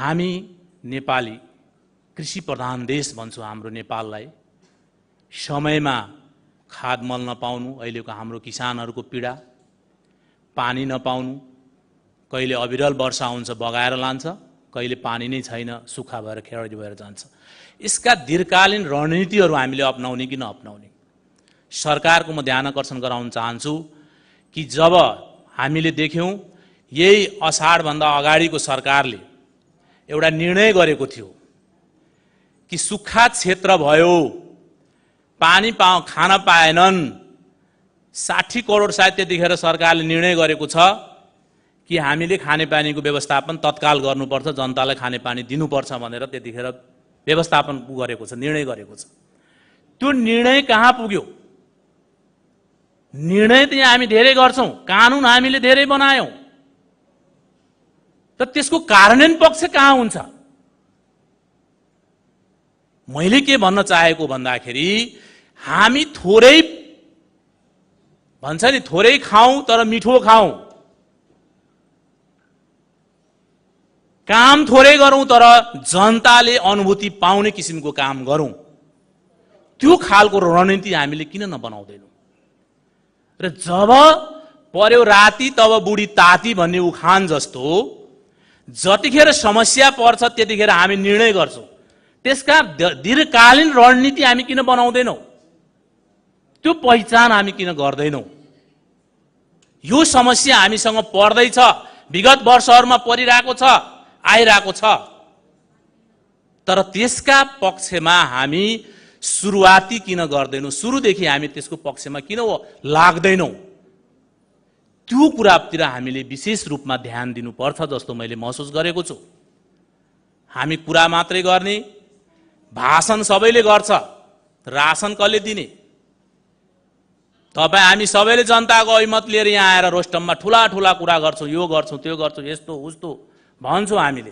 हामी नेपाली कृषि प्रधान देश भन्छौँ हाम्रो नेपाललाई। समयमा खाद मल नपाउनु अहिलेको हाम्रो किसानहरूको पीडा, पानी नपाउनु, कहिले अविरल वर्षा हुन्छ बगाएर लान्छ, कहिले पानी नै छैन सुक्खा भएर खेडी भएर जान्छ। यसका दीर्घकालीन रणनीतिहरू हामीले अपनाउने कि नअपनाउने, सरकारको म ध्यान आकर्षण गराउन चाहन्छु कि जब हामीले देख्यौँ यही अषाढभन्दा अगाडिको सरकारले एउटा निर्णय गरेको थियो कि सुक्खा क्षेत्र भयो, पानी खान पाएनन्, 60 करोड सायद त्यतिखेर सरकारले निर्णय गरेको छ कि हामीले खानेपानीको व्यवस्थापन तत्काल गर्नुपर्छ, जनतालाई खानेपानी दिनुपर्छ भनेर त्यतिखेर व्यवस्थापन गरेको छ, निर्णय गरेको छ। त्यो निर्णय कहाँ पुग्यो? निर्णय त यहाँ हामी धेरै गर्छौँ, कानुन हामीले धेरै बनायौँ, तर त्यसको कार्यान्वयन पक्ष कहाँ हुन्छ? मैले के भन्न चाहेको भन्दाखेरि हामी थोरै भन्छ नि थोरै खाउँ तर मिठो खाउँ, काम थोरै गरौँ तर जनताले अनुभूति पाउने किसिमको काम गरौँ। त्यो खालको रणनीति हामीले किन नबनाउँदैनौँ? र जब पर्यो राति तब बुढी ताती भन्ने उखान जस्तो जतिखेर समस्या पर्छ त्यतिखेर हामी निर्णय गर्छौँ, त्यसका दीर्घकालीन रणनीति हामी किन बनाउँदैनौँ? त्यो पहिचान हामी किन गर्दैनौँ? यो समस्या हामीसँग पर्दैछ, विगत वर्षहरूमा परिरहेको छ, आइरहेको छ, तर त्यसका पक्षमा हामी सुरुवाती किन गर्दैनौँ? सुरुदेखि हामी त्यसको पक्षमा किन लाग्दैनौँ? त्यो कुरातिर हामीले विशेष रूपमा ध्यान दिनुपर्छ जस्तो मैले महसुस गरेको छु। हामी कुरा मात्रै गर्ने, भाषण सबैले गर्छ, रासन कसले दिने? तपाईँ हामी सबैले जनताको अभिमत लिएर यहाँ आएर रोस्टममा ठुला ठुला कुरा गर्छौँ, यो गर्छौँ त्यो गर्छौँ, यस्तो उस्तो भन्छौँ हामीले,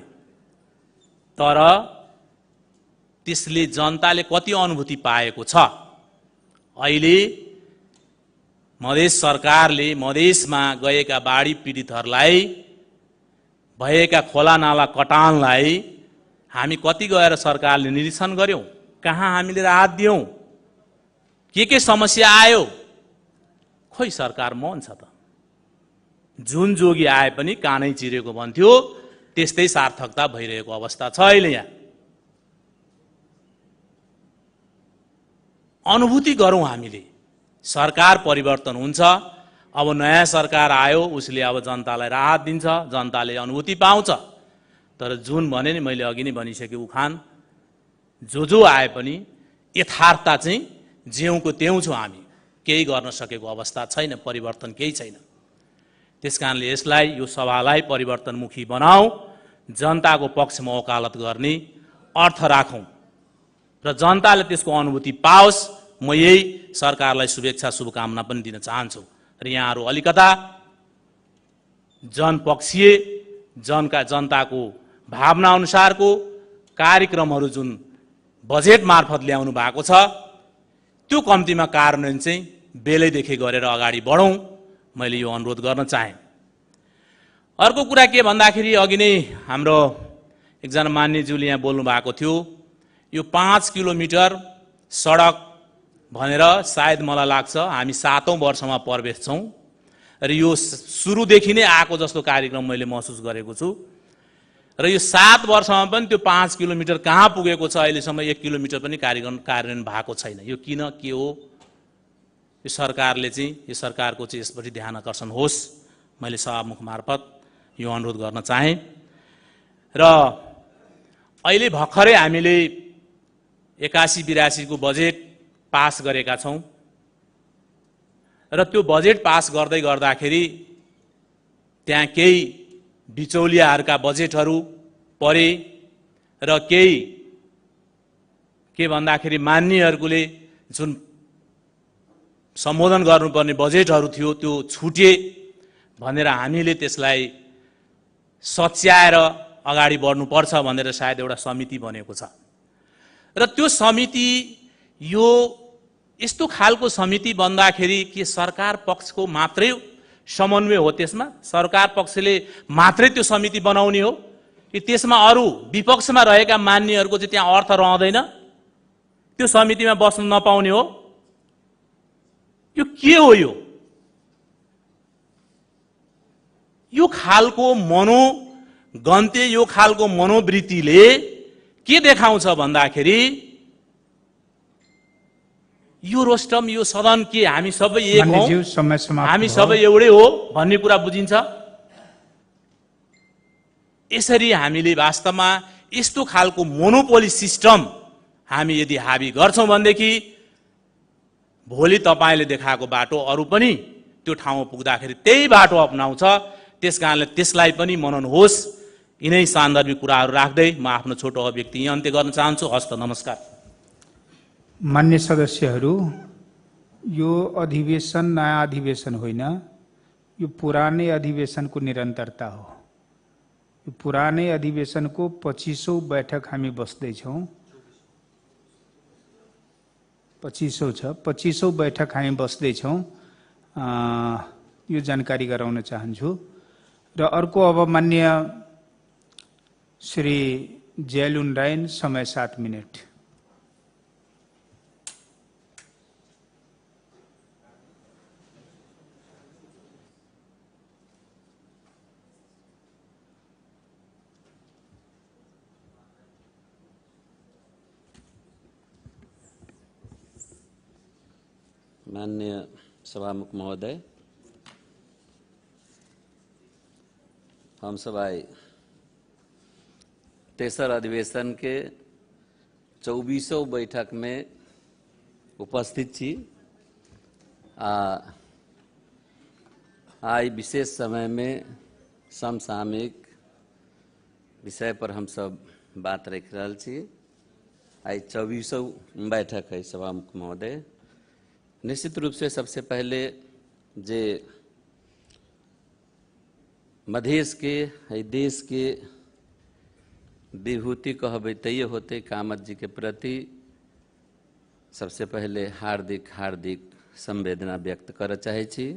तर त्यसले जनताले कति अनुभूति पाएको छ? अहिले मधेस सरकारले मधेसमा गएका बाढी पीडितहरूलाई भएका खोला नाला कटानलाई हामी कति गएर सरकारले निरीक्षण गर्यौँ? कहाँ हामीले राहत दियौँ? के समस्या आयो? खोइ सरकार मौन छ त। जुन जोगी आए पनि कानै चिरेको भन्थ्यो, त्यस्तै सार्थकता भइरहेको अवस्था छ अहिले यहाँ। अनुभूति गरौँ हामीले, सरकार परिवर्तन हुन्छ, अब नयाँ सरकार आयो उसले अब जनतालाई राहत दिन्छ, जनताले अनुभूति पाउँछ। तर जुन भने नि मैले अघि नै भनिसकेँ उखान, जो आए पनि यथार्थता चाहिँ ज्यूको त्यों छौँ हामी, केही गर्न सकेको अवस्था छैन, परिवर्तन केही छैन। त्यसकारणले यसलाई, यो सभालाई परिवर्तनमुखी बनाऊ, जनताको पक्षमा वकालत गर्ने अर्थ राखौँ र जनताले त्यसको अनुभूति पाओस्। म यही सरकारलाई शुभेच्छा शुभकामना पनि दिन चाहन्छु। र यहाँहरू अलिकता जनपक्षीय, जनताको भावना अनुसारको कार्यक्रमहरू जुन बजेट मार्फत ल्याउनु भएको छ, त्यो कम्तीमा कार्यान्वयन चाहिँ बेलैदेखि गरेर अगाडि बढौँ, मैले यो अनुरोध गर्न चाहेँ। अर्को कुरा के भन्दाखेरि अघि नै हाम्रो एकजना मान्यज्यूले यहाँ बोल्नु भएको थियो, यो 5 किलोमिटर सडक भनेर सायद मलाई लाग्छ हामी 7औं वर्षमा प्रवेश छौँ र यो सुरुदेखि नै आएको जस्तो कार्यक्रम मैले महसुस गरेको छु। र यो 7 वर्षमा पनि त्यो 5 किलोमिटर कहाँ पुगेको छ? अहिलेसम्म 1 किलोमिटर पनि कार्यान्वयन भएको छैन। यो किन, के हो? यो सरकारले चाहिँ, यो सरकारको चाहिँ यसपट्टि ध्यान आकर्षण होस्, मैले सभामुख मार्फत यो अनुरोध गर्न चाहेँ। र अहिले भर्खरै हामीले 81-82 को बजेट पास गरेका छौँ र त्यो बजेट पास गर्दै गर्दाखेरि त्यहाँ केही बिचौलियाहरूका बजेटहरू परे र केही के भन्दाखेरि मान्यहरूले जुन सम्बोधन गर्नुपर्ने बजेटहरू थियो त्यो छुटे भनेर हामीले त्यसलाई सच्याएर अगाडि बढ्नुपर्छ भनेर सायद एउटा समिति बनेको छ। र त्यो समिति, यो यस्तो खालको समिति बन्दाखेरि के सरकार पक्षको मात्रै समन्वय हो? त्यसमा सरकार पक्षले मात्रै त्यो समिति बनाउने हो कि त्यसमा अरू विपक्षमा रहेका मान्यहरूको चाहिँ त्यहाँ अर्थ रहँदैन, त्यो समितिमा बस्न नपाउने हो? यो के हो? यो खालको मनोगन्त्य, यो खालको मनोवृत्तिले के देखाउँछ भन्दाखेरि यो रोस्टम, यो सदन के हामी सबै एक हौं, हामी सबै एउटै हो भन्ने कुरा बुझिन्छ। यसरी हामीले वास्तवमा यस्तो खालको मोनोपोली सिस्टम हामी यदि हावी गर्छौं भनेदेखि भोलि तपाईले देखाएको बाटो अरू पनि त्यो ठाउँमा पुग्दाखेरि त्यही बाटो अपनाउँछ। त्यसकारणले त्यसलाई पनि मनन होस्। यिनै सान्दर्भिक कुराहरू राख्दै म आफ्नो छोटो अभिव्यक्ति यहाँ अन्त्य गर्न चाहन्छु। हस्त नमस्कार। मान्य सदस्यहरू, यो अधिवेशन नयाँ अधिवेशन होइन, यो पुरानै अधिवेशनको निरन्तरता हो। यो पुरानै अधिवेशनको 25औं बैठक हामी बस्दैछौँ। 25औं छ, 25औं बैठक हामी बस्दैछौँ। यो जानकारी गराउन चाहन्छु। र अर्को, अब मान्य श्री जयलुन रायन, समय 7 मिनट। माननीय सभामुख महोदय, हम सब आई तेसर अधिवेशन के 24औं बैठक में उपस्थित छी। आई विशेष समय में समसामयिक विषय पर हम सब बात रख रहा छी। आई 24औं बैठक है सभामुख महोदय। निश्चित रूप से सबसे पहले जे मधेश के देश के विभूति कहबे तैये होते कामत जी के प्रति सबसे पहले हार्दिक हार्दिक संवेदना व्यक्त कर चाहे छी।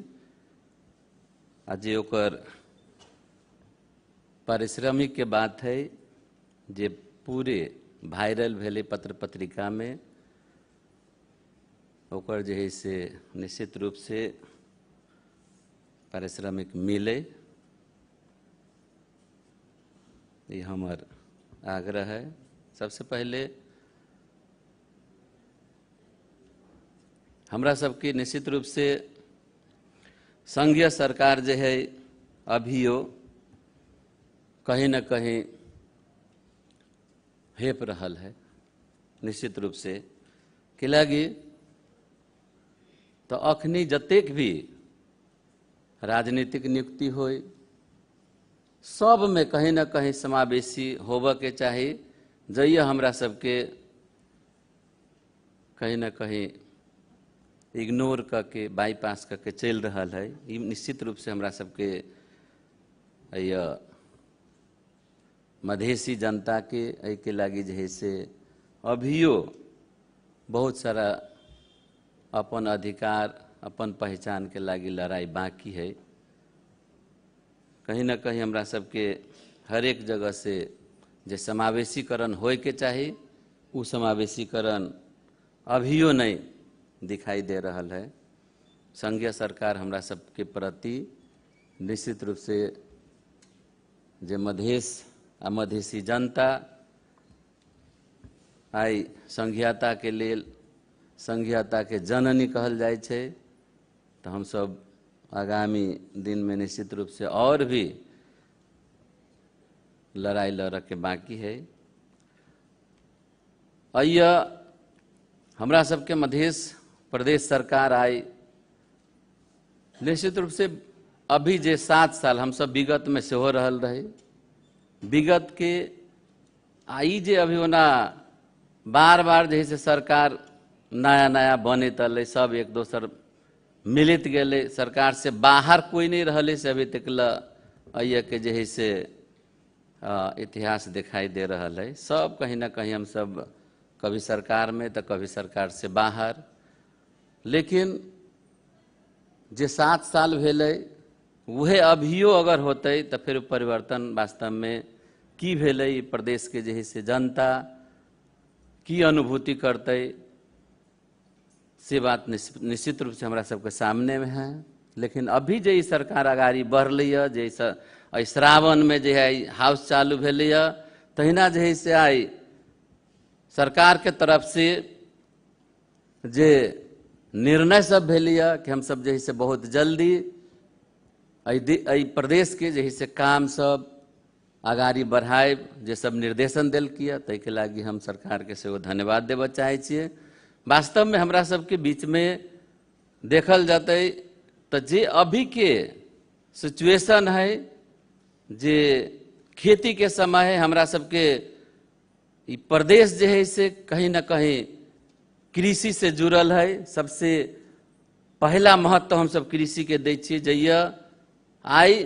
आज ओकर पारिश्रमिक के बात है जे पूरे वायरल भेले पत्र पत्रिका में, ओकर जे है से निश्चित रूप से पारिश्रमिक मिले, ये हमार आग्रह है। सबसे पहले हमरा सबके निश्चित रूप से संघीय सरकार जो है अभियो कहीं न कहीं हेप रहल है। निश्चित रूप से कि लगी तो अखनी जतेक भी राजनीतिक नियुक्ति होय सब में कहीं न कहीं समावेशी होबे के चाहिए। जइए हमरा सबके कहीं न कहीं इग्नोर करके बाईपास करके चल रहा है। ये निश्चित रूप से हमरा सबके मधेसी जनता के लागी जे है से अभियो बहुत सारा अपन अधिकार अपन पहचान के लागी लड़ाई बाकी है। कहीं न कहीं हमरा सबके हर एक जगह से जे समावेशीकरण होय के चाहिए वो समावेशीकरण अभियो नहीं दिखाई दे रहा है। संघीय सरकार हमरा सबके प्रति निश्चित रूप से जे मधेश आ मधेसी जनता आई संघीयता के लेल संघीयता के जननी कहल जाय छे। तो हम सब आगामी दिन में निश्चित रूप से और भी लड़ाई लड़ के बाकी है। अय्या हमरा सबके मधेश प्रदेश सरकार आई निश्चित रूप से अभी जे 7 साल हम सब विगत में से हो रहल रहे, विगत के आई जे अभी होना बार बार जैसे सरकार नया नया बने तले सब एक दोसर मिलित गए, सरकार से बाहर कोई नहीं रहले से अभी तक अय्या के जे है से इतिहास दिखाई दे रहा है। सब कहीं ना कहीं हम सब कभी सरकार में तो कभी सरकार से बाहर, लेकिन जे 7 साल भेले वह अभियो अगर होते तो फिर परिवर्तन वास्तव में की भेलै, प्रदेश के जे है से जनता की अनुभूति करते, से बात निश्चित रूप से हमरा सबके सामने में है। लेकिन अभी जे ई सरकार आगाड़ी बढ़लैया, जे श्रावण में जे है हाउस चालू भेलैया, तहिना जे है से आई सरकार के तरफ से जे निर्णय सब भेलैया कि हम सब जे है से बहुत जल्दी एहि प्रदेश के जे है से काम सब आगाड़ी बढ़ाए, जे सब निर्देशन देल किया, तै के लागी हम सरकार के सेहो धन्यवाद देबऽ चाहे छियै। वास्तव में हमरा सबके बीच में देखल जाते तो जे अभी के सिचुएशन है, जे खेती के समय है, हमरा सबके ई प्रदेश जे है से कहीं ना कहीं कृषि से जुड़ल है। सबसे पहला महत्व हम सब कृषि के दै छियै। जइया आई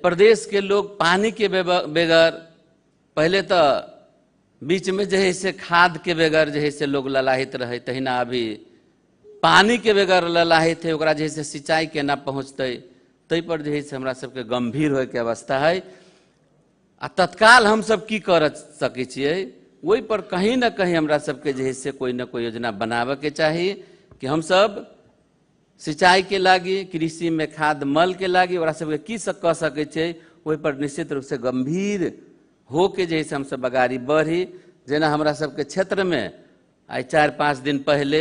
प्रदेश के लोग पानी के बगैर, पहले तो बीच में जो है से खाद के बगैर जो है से लोग ललाहित रहे, तहिना अभी पानी के बगैर ललाहित है। ओकरा जो है से सिंचाई केना पहुँचते, तै पर जो है से हमरा सबके गंभीर होय के अवस्था है। आ तत्काल हम सब की कर सकै छियै, वही पर कहीं ना कहीं हमरा सबके जे है से कोई ना कोई योजना बनावे के चाहिए कि हम सब सिंचाई के लागी, कृषि में खाद मल के लागी ओकरा सबके की कह सकै छै, वही पर निश्चित रूप से गंभीर हो के जे है से हम सब आगाड़ी बढ़ी। जेना हमरा सबके क्षेत्र में आई 4-5 दिन पहले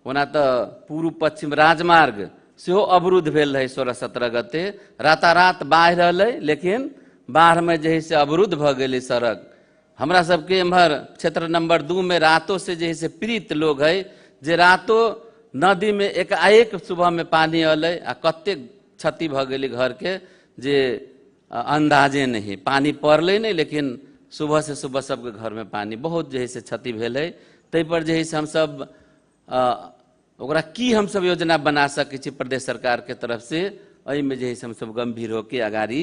ओना तो पूर्व पश्चिम राजमार्ग सेहो अवरुद्ध भेल रहे 16-17 गते, रातारात बाढ़ि रहलै, लेकिन बाढ़ में जे है से अवरुद्ध भ गेलै सड़क। हमरा सबके एम्हर क्षेत्र नंबर 2 में रातों से जे है से पीड़ित लोग है, जे रातों नदी में एकाएक सुबह में पानी अलै आ कते क्षति भ गेलै घर के, जे अंदाजे नहीं। पानी पड़लै नहीं, लेकिन सुबह से सुबह सबके घर में पानी बहुत जे है से क्षति भेल है। तै पर जे है से हम सब ओकरा की हम सब योजना बना सकै छी प्रदेश सरकार के तरफ से, एहि में जे है से हम सब गंभीर होके आगाड़ी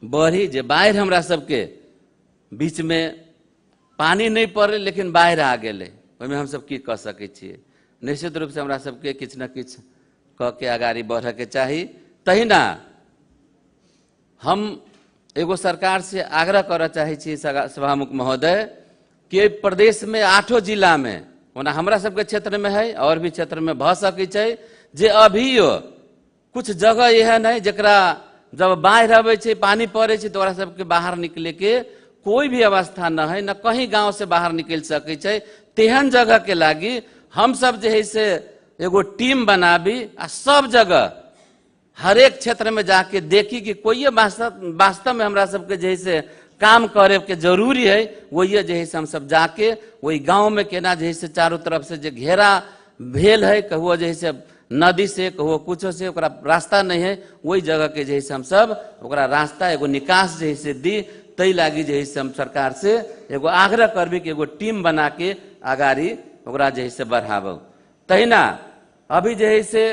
बढ़ी। जे बाढ़ि हमरा सबके बीच में पानी नहीं पड़लै, लेकिन बाढ़ि आ गेलै, ओहिमे हम सब की कह सकै छियै। निश्चित रूप से हमरा सबके किछु न किछु कह के आगाड़ी बढ़े के चाही। तहिना हम एगो सरकार से आग्रह करऽ चाहे छी सभामुख महोदय, कि प्रदेश में 8 जिला में, ओना हमरा सबके क्षेत्र में है और भी क्षेत्र में भ सकै छै, जे अभियो कुछ जगह एहन है जकरा जब बाढ़ि आबै छै, पानी पड़े छै, तो ओकरा सबके बाहर निकले के कोई भी अवस्था न है, न कहीं गांव से बाहर निकल सकै छै। तेहन जगह के लागी हम सब जे है से एगो टीम बनाबी आ सब जगह हर एक क्षेत्र में जाके देखी कि कोई वास्तव में हमरा सबके जे है से काम करे के जरूरी है, वही जे है से हम सब जाके वही गांव में केना जे है से चारों तरफ से जे घेरा भेल है, कहुओ जे है से नदी से, कहुओ कुछो से, ओकरा रास्ता नहीं है, वही जगह के जे है से हम सब ओकरा रास्ता एगो निकास जे है से दी। तै लागी जे है से हम सरकार से एगो आग्रह करबी कि एगो टीम बना के आगाड़ी ओकरा जे है से बढ़ाबो। तहिना अभी जे है से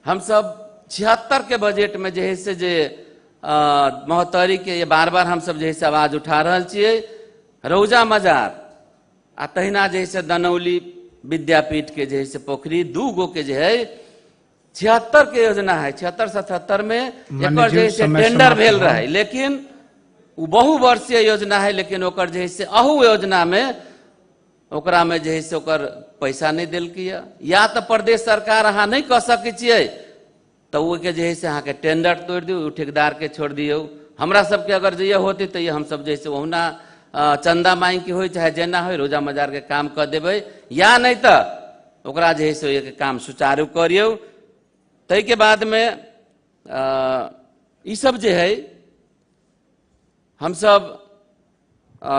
हम सब 76 के बजट में जे है से जे महोत्तरी के ये बार बार हम सब जे है से आवाज उठा रहल छियै, रौजा मजार आ तहिना जे है से दनौली विद्यापीठ के जे है से पोखरी 2 गो के जे है 76 के योजना है। 76-77 में एकर जे है से टेंडर भेल रहे, लेकिन वो बहुवर्षीय योजना है, लेकिन ओकर जे है से अहू योजना में ओकरा में जे है से ओकर पैसा नहीं देल किया। या तो प्रदेश सरकार अहाँ नहीं कह सकै छियै, तो वो के जे है से अहाँ के टेंडर तोड़ दियो, ठेकेदार के छोड़ दियो। हमरा सबके अगर जे होती तो ये हम सब जे है ओहुना चंदा मांग के हो चाहे जेना हो रोजा मजार के काम कर देबै, या नहीं तो ओकरा जे है से ये काम सुचारू करियो। तै के बाद में ई सब जे है हम सब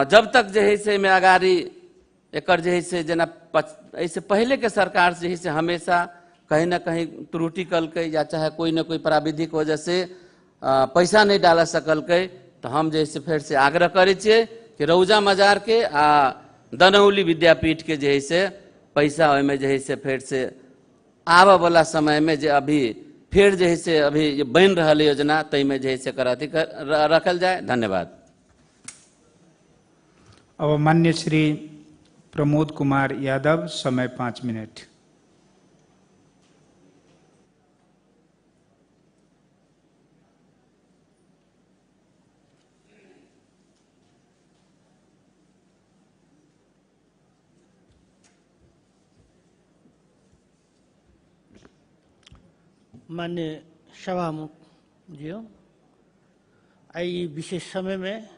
जब तक जे है से में आगाड़ी एकर जे है से जेना ऐसे पहले के सरकार जे है से हमेशा कहीं ना कहीं त्रुटि कलकै, या चाहे कोई ना कोई प्राविधिक वजह से पैसा नहीं डाल सकलकै, तो हम जे से फिर से आग्रह करे छियै कि रौजा मजार के आ दनौली विद्यापीठ के जे है से पैसा ओहिमे जे है से फिर से आबऽ वाला समय में जे अभी फिर जे है से अभी बन रहा योजना, तै में जे है से अथी रखल जाए। धन्यवाद। अब माननीय श्री प्रमोद कुमार यादव, समय 5 मिनट। माननीय सभामुख जी, आई विशेष समय में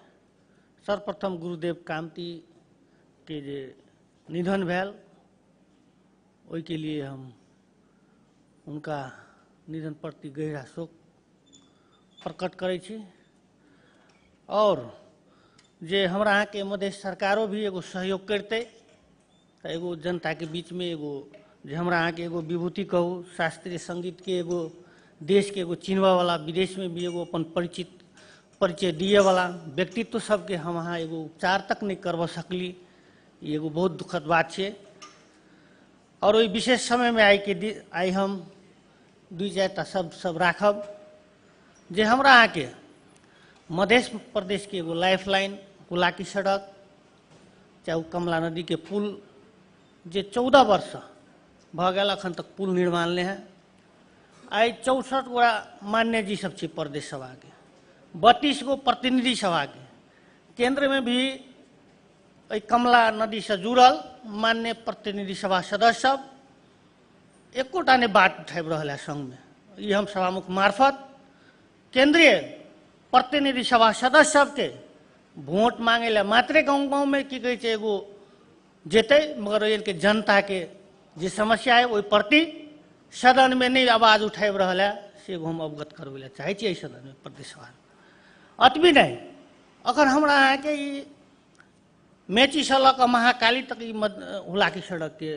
सर्वप्रथम गुरुदेव कामती के जे निधन भेल, ओई के लिए हम उनका निधन प्रति गहरा शोक प्रकट करै छी। और जे हमरा यहाँ के मधेश सरकारों भी एगो सहयोग करते, तो एगो जनता के बीच में एगो जे हमरा यहाँ के एगो विभूति कहू, शास्त्रीय संगीत के एगो देश के एगो चिन्हवा वाला, विदेश में भी एगो अपन परिचय दिए वाला व्यक्तित्व सबके हम यहाँ एगो उपचार तक नहीं करवा सकली, ये एगो बहुत दुखद बात है। और वही विशेष समय में आई हम दुई चारिटा सब राखब जे हमरा यहाँ के मध्य प्रदेश के एगो लाइफ लाइन हुलाकी सड़क, चाहे वो कमला नदी के पुल जे 14 वर्ष भ गया अखन तक पुल निर्माण ले हैं। आई 64 गोड़ा मान्य जी सब प्रदेश सभा के, 32 गो प्रतिनिधि सभा के, केंद्र में भी कमला नदी से जुड़ल मान्य प्रतिनिधि सभा सदस्य सब एकोटा ने बात उठाब रहा है संघ में। ये हम सभामुख मार्फत केंद्रीय प्रतिनिधि सभा सदस्य सबके वोट मांगे ला मात्रे गाँव में की कहे एगो जेते, मगर इनके जनता के जे समस्या है वही प्रति सदन में नहीं आवाज उठाब रहा है, से हम अवगत करवे चाहे छी सदन में प्रदेश सभा। अतबी नहीं, अगर हमरा यहाँ के मेची से लक महाकाली तक हुलाकी सड़क के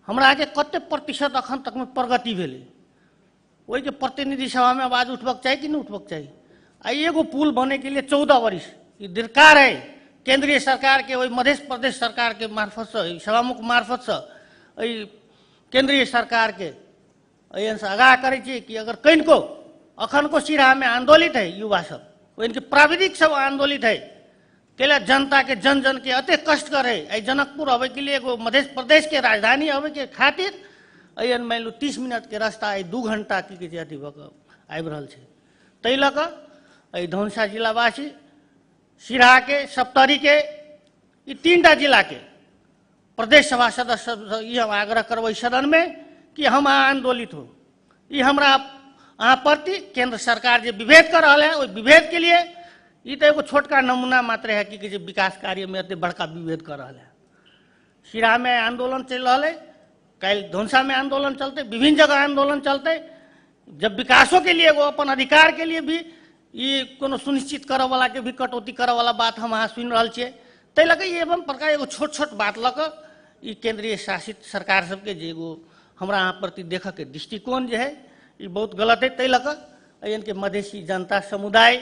हमरा यहाँ के कते प्रतिशत अखन तक में प्रगति भेले, वही के प्रतिनिधि सभा में आवाज उठबक चाहिए कि नहीं उठबक चाहिए। आ एगो पुल बने के लिए 14 वर्ष ये दरकार है केंद्रीय सरकार के, वही मध्य प्रदेश सरकार के मार्फत से, सभामुख मार्फत से केंद्रीय सरकार के से आगाह करे कि अगर कहीं को अखन को सिराहा में आंदोलित है युवा सब, इनके प्राविधिक सब आंदोलित है, तेला जनता के जन जन के अति कष्ट करे। आई जनकपुर अवे के लिए एगो मध्य प्रदेश के राजधानी अवे के खातिर अन मान लो 30 मिनट के रास्ता आई 2 घंटा की अथी आबि रहल छै। तै लऽ कऽ आई धनुषा जिलावासी, सिराहा के, सप्तरी के, ये 3टा जिला के प्रदेश सभा सदस्य ये हम आग्रह करबै सदन में कि हम आंदोलित हो। ये हमरा अहाँ प्रति केंद्र सरकार जो विभेद कर रहा है, वही विभेद के लिए ये तो एगो छोटका नमूना मात्र है कि विकास कार्य में अति बड़का विभेद कर रहा है। सिराहा में आंदोलन चल रहा है, कल धनुषा में आंदोलन चलते, विभिन्न जगह आंदोलन चलते। जब विकासों के लिए वो अपन अधिकार के लिए भी ये कोनो सुनिश्चित करे वाला के भी कटौती करे वाला बात हम अहाँ सुन रहा छे। तै लगे एवं प्रकार एगो छोट छोट बात लक ये केंद्रीय शासित सरकार सबके जे एगो हमरा अहाँ प्रति देख के दृष्टिकोण जो है ये बहुत गलत है। तै लक इनके मधेसी जनता समुदाय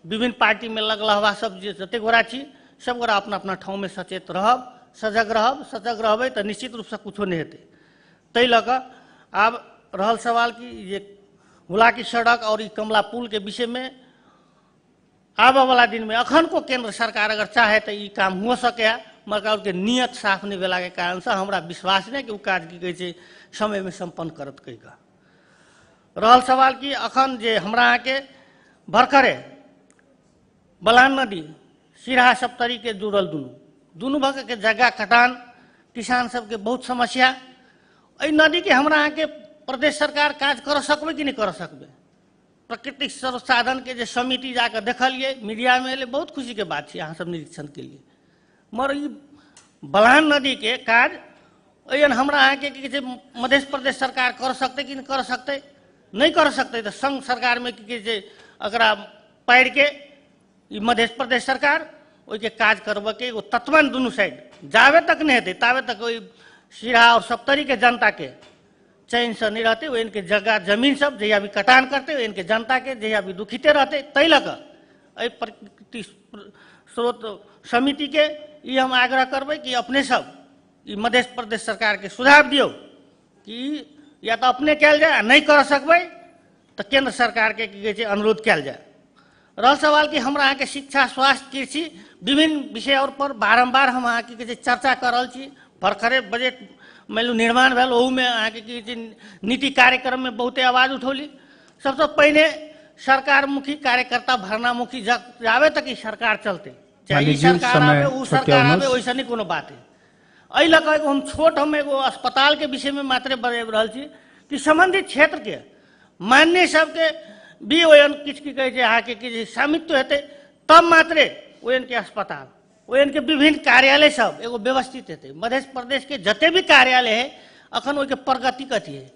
विभिन्न पार्टी में लगल हवा सब जते गोरा छी सब गोरा अपना अपना ठाव में सचेत रहब, सजग रहब। सजग रहबे तो निश्चित रूप से कुछो नहीं हेतै। तै लक आब रहल सवाल कि ये हुलाकी सड़क और ये कमला पुल के विषय में आबा वाला दिन में अखन को केंद्र सरकार अगर चाहे तो ये काम हो सके, मगर उनके नियत साफ नहीं भेला के कारण से हमरा विश्वास नहीं कि वो काज की कहे समय में संपन्न करत कही का। रहल सवाल कि अखन जे हमरा यहाँ के भरखरे बलान नदी सिराहा सप्तरी के जुड़ल दुनू भग के जगह खटान किसान सबके बहुत समस्या। अ नदी के हमरा यहाँ के प्रदेश सरकार काज कर सकबे कि नहीं कर सकबे। प्राकृतिक संसाधन के जो समिति जाकर देखलिए, मीडिया में एले, बहुत खुशी के बात है, यहाँ सब निरीक्षण के लिए। मगर ये बलान नदी के काज अन हमरा यहाँ के मध्य प्रदेश सरकार कर सकते कि नहीं कर सकते, नहीं कर सकते तो संघ सरकार में अगर पैर के मध्य प्रदेश सरकार वही के काज करब के एगो तत्वन दुनू साइड जावे तक नहीं हेतै तावे तक वही सिराहा और सप्तरी के जनता के चैन से नहीं रहते। वो इनके जगह जमीन सब जहिया भी कटान करते, इनके जनता के जहिया भी दुखिते रहते। तै लक प्रकृति स्रोत समिति के ये हम आग्रह करबै कि अपने सब ये मध्य प्रदेश सरकार के सुझाव दियो कि या तो अपने कल जाए, नहीं कर सकबै तो केंद्र सरकार के की कहे अनुरोध कल जाए। रह सवाल कि हमरा यहाँ के शिक्षा, स्वास्थ्य, कृषि विभिन्न विषय पर बारंबार हम अहाँ की चर्चा कर रहा छी। भरखरे बजट मान लो निर्माण भेल, ओहू में अहाँ के नीति कार्यक्रम में बहुते आवाज उठौली। सबसे पहले सरकारमुखी कार्यकर्ता भरनामुखी जावे तक सरकार चलते, चाहे सरकार आवे उ सरकार आवे, वैसा नहीं कोनो बात है। अ लक हम छोट हम एगो अस्पताल के विषय में मात्र बता रहल छी कि संबंधित क्षेत्र के मान्य सबके भी ओहन किछु की कहै छै अहाँके कि स्वामित्व हेतै तब मात्रे ओहन के अस्पताल ओहन के विभिन्न कार्यालय सब एगो व्यवस्थित हेतै। मध्य प्रदेश के जते भी कार्यालय है अखन ओहिके प्रगति कथी है।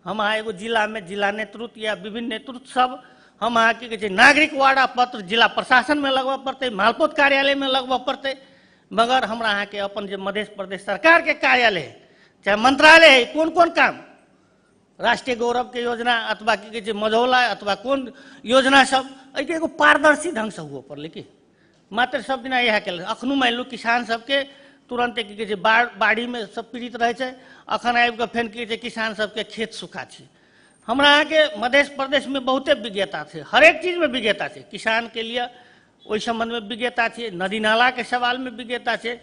हम अहाँ एगो जिला में जिला नेतृत्व या विभिन्न नेतृत्व सब हम अहाँ की कहै छै नागरिक वार्डा पत्र जिला प्रशासन में लगबऽ पड़तै, मालपोत कार्यालय में लगबऽ पड़तै। मगर हमरा अहाँ के अपन जे मध्य प्रदेश सरकार के कार्यालय है चाहे मंत्रालय है कौन कौन काम राष्ट्रीय गौरव के योजना अथवा की कहै छै मझौला अथवा कौन योजना सब एके एगो पारदर्शी ढंग से हुआ पड़लै कि मात्र सब दिना इएह केलक। अखनो मान लू किसान सबके तुरंत की कहै छै बाढ़ी में सब पीड़ित रहे छै, अखन आबि कऽ फेन की कहै छै किसान सबके खेत सुखा छै। हमरा अहाँ के मध्य प्रदेश में बहुते विज्ञता छै, हरेक चीज में विज्ञता छै, किसान के लिए ओहि संबंध में विज्ञता छै, नदी नाला के सवाल में विज्ञता छै।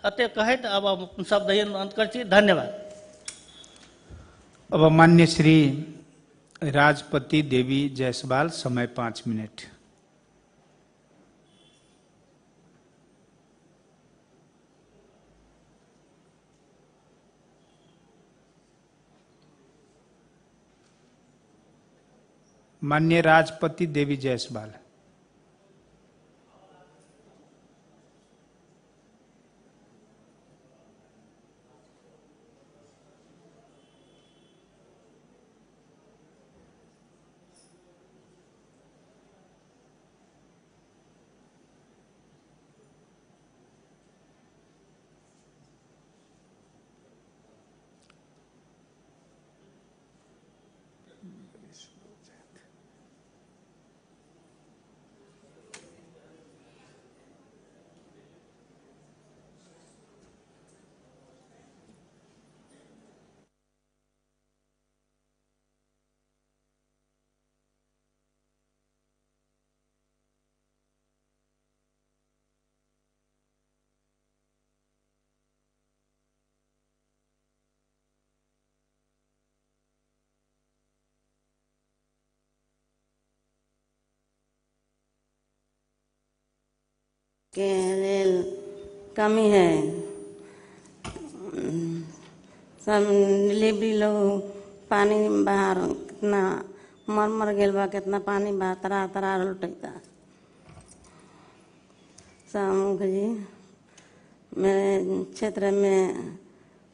अते कहैत अब हम शब्द अंत कर छी। धन्यवाद। अब मान्य श्री राजपति देवी जायसवाल, समय 5 मिनट। मान्य राजपति देवी जायसवाल। के लेल कमी है। सब डिलीवरी लोग पानी बाहर कितना मर मर गेल बा, कितना पानी बा तरा तरा लुटैता। सब जी मेरे क्षेत्र में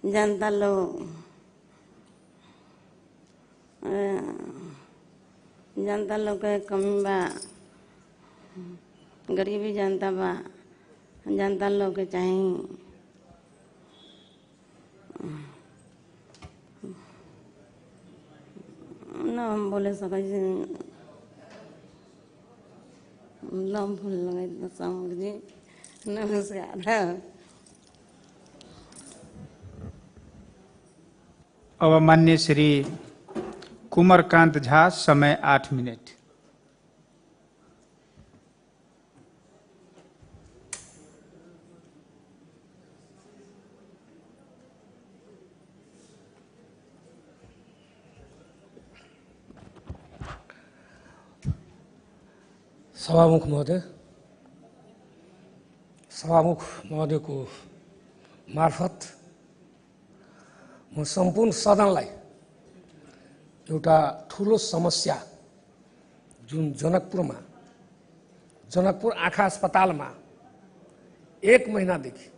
जनता लोग के कमी बा, गरीबी जनता बा, जनता लोग के चाहिए न हम बोले सकै नाम भूल लगे जी। नमस्कार। अब मान्य श्री कुमारकांत झा, समय 8 मिनट। सभामुख महोदय को मार्फत म सम्पूर्ण सदनलाई एउटा ठुलो समस्या जुन जनकपुर आँखा अस्पतालमा 1 महिनादेखि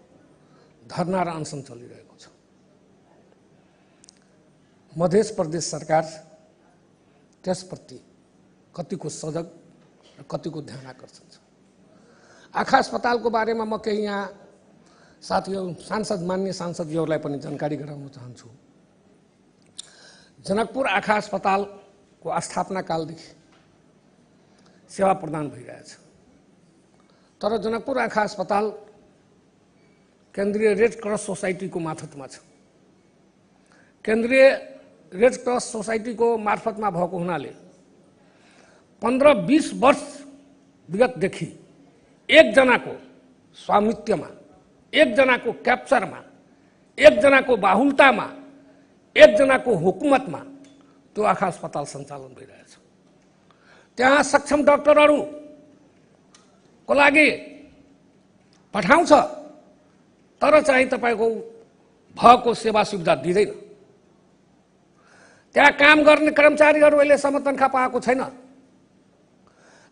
धरना र अनसन चलिरहेको छ। मध्य प्रदेश सरकार त्यसप्रति कतिको सजग र कतिको ध्यान आकर्षण छ। आँखा अस्पतालको बारेमा म केही यहाँ साथीहरू मान्य सांसदज्यूहरूलाई पनि जानकारी गराउन चाहन्छु। जनकपुर आँखा अस्पतालको स्थापना कालदेखि सेवा प्रदान भइरहेछ। तर जनकपुर आँखा अस्पताल केन्द्रीय रेड क्रस सोसाइटीको मार्फतमा छ। केन्द्रीय रेड क्रस सोसाइटीको मार्फतमा भएको हुनाले 15-20 वर्ष विगतदेखि एकजनाको स्वामित्वमा, एकजनाको क्याप्चरमा, एकजनाको बाहुल्यतामा, एकजनाको हुकुमतमा त्यो आँखा अस्पताल सञ्चालन भइरहेछ। त्यहाँ सक्षम डाक्टरहरूको लागि पठाउँछ, तर चाहिँ तपाईको भएको सेवा सुविधा दिँदैन। त्यहाँ काम गर्ने कर्मचारीहरू अहिलेसम्म तनखा पाएको छैन।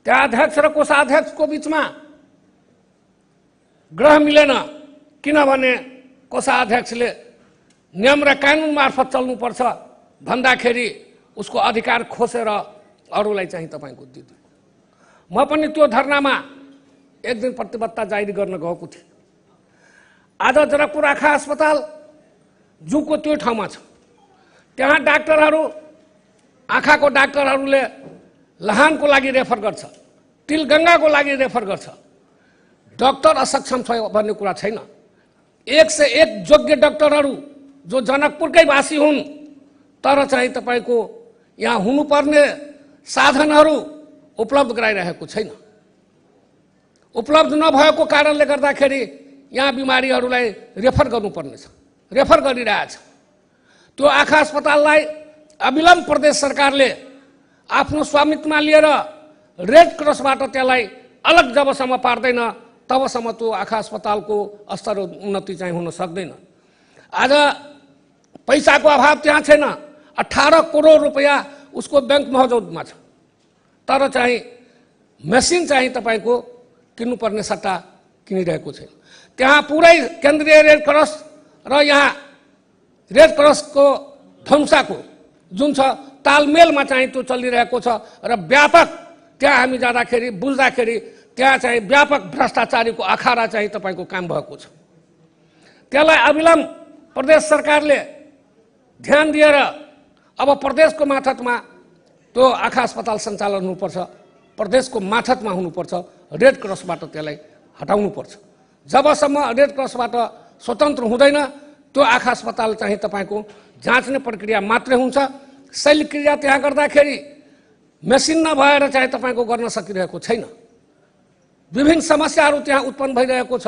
त्यहाँ अध्यक्ष र कोषाध्यक्षको बिचमा ग्रह मिलेन, किनभने कोषाध्यक्षले नियम र कानुन मार्फत चल्नुपर्छ भन्दाखेरि उसको अधिकार खोसेर अरूलाई चाहिँ तपाईँको दिनु। म पनि त्यो धरनामा एक दिन प्रतिबद्धता जारी गर्न गएको थिएँ। आज जनकपुर आँखा अस्पताल जुको त्यो ठाउँमा छ। त्यहाँ डाक्टरहरू, आँखाको डाक्टरहरूले लहानको लागि रेफर गर्छ, तिलगङ्गाको लागि रेफर गर्छ। डाक्टर असक्षम छ भन्ने कुरा छैन। 1 से 1 योग्य डाक्टरहरू जो जनकपुरकै वासी हुन्, तर चाहिँ तपाईँको यहाँ हुनुपर्ने साधनहरू उपलब्ध गराइरहेको छैन। उपलब्ध नभएको कारणले गर्दाखेरि यहाँ बिमारीहरूलाई रेफर गर्नुपर्ने छ, रेफर गरिरहेछ। त्यो आँखा अस्पताललाई अविलम्ब प्रदेश सरकारले आफ्नो स्वामित्वमा लिएर रेड क्रसबाट त्यसलाई अलग जबसम्म पार्दैन तबसम्म त्यो आँखा अस्पतालको स्तर उन्नति चाहिँ हुन सक्दैन। आज पैसाको अभाव त्यहाँ छैन। 18 करोड रुपैयाँ उसको बैंक मौजुदमा छ, तर चाहिँ मेसिन चाहिँ तपाईँको किन्नुपर्ने सट्टा किनिरहेको छैन। त्यहाँ पुरै केन्द्रीय रेड क्रस र यहाँ रेड क्रसको ढङ्साको जुन छ तालमेलमा चाहिँ त्यो चलिरहेको छ र व्यापक त्यहाँ हामी जाँदाखेरि बुझ्दाखेरि त्यहाँ चाहिँ व्यापक भ्रष्टाचारीको अखाडा चाहिँ तपाईँको काम भएको छ। त्यसलाई अविलम्ब प्रदेश सरकारले ध्यान दिएर अब प्रदेशको माथतमा त्यो आँखा अस्पताल सञ्चालन हुनुपर्छ, प्रदेशको माथतमा हुनुपर्छ। रेड क्रसबाट त्यसलाई हटाउनुपर्छ। जबसम्म रेड क्रसबाट स्वतन्त्र हुँदैन त्यो आँखा अस्पताल चाहिँ तपाईँको जाँच्ने प्रक्रिया मात्रै हुन्छ। शल्यक्रिया त्यहाँ गर्दाखेरि मेसिन नभएर चाहिँ तपाईँको गर्न सकिरहेको छैन। विभिन्न समस्याहरू त्यहाँ उत्पन्न भइरहेको छ।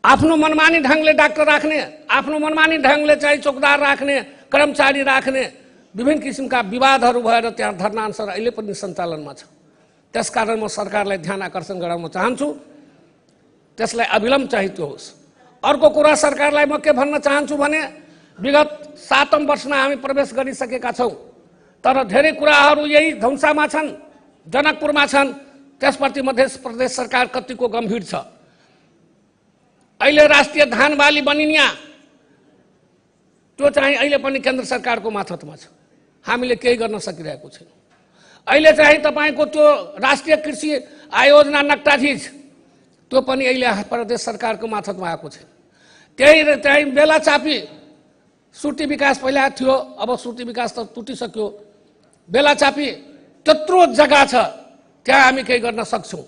आफ्नो मनमानी ढङ्गले डाक्टर राख्ने, आफ्नो मनमानी ढङ्गले चाहिँ चौकीदार राख्ने, कर्मचारी राख्ने, विभिन्न किसिमका विवादहरू भएर त्यहाँ धरना अनुसार अहिले पनि सञ्चालनमा छ। त्यसकारण म सरकारलाई ध्यान आकर्षण गराउन चाहन्छु, त्यसलाई अविलम्ब चाहिँ त्यो होस्। अर्को कुरा सरकारलाई म के भन्न चाहन्छु भने विगत 7औं वर्षमा हामी प्रवेश गरिसकेका छौँ, तर धेरै कुराहरू यही धौसामा छन्, जनकपुरमा छन्। त्यसप्रति मध्य प्रदेश सरकार कतिको गम्भीर छ। अहिले राष्ट्रिय धान बाली बनिनिया त्यो चाहिँ अहिले पनि केन्द्र सरकारको माथतमा छ। हामीले केही गर्न सकिरहेको छैन। अहिले चाहिँ तपाईँको त्यो राष्ट्रिय कृषि आयोजना नक्टाधिज त्यो पनि अहिले प्रदेश सरकारको माथतमा आएको छ। त्यही बेला चापी सुर्ती विकास पहिला थियो, अब सुर्ती विकास त टुटिसक्यो। बेला चापी त्यत्रो जग्गा छ, त्यहाँ हामी केही गर्न सक्छौँ,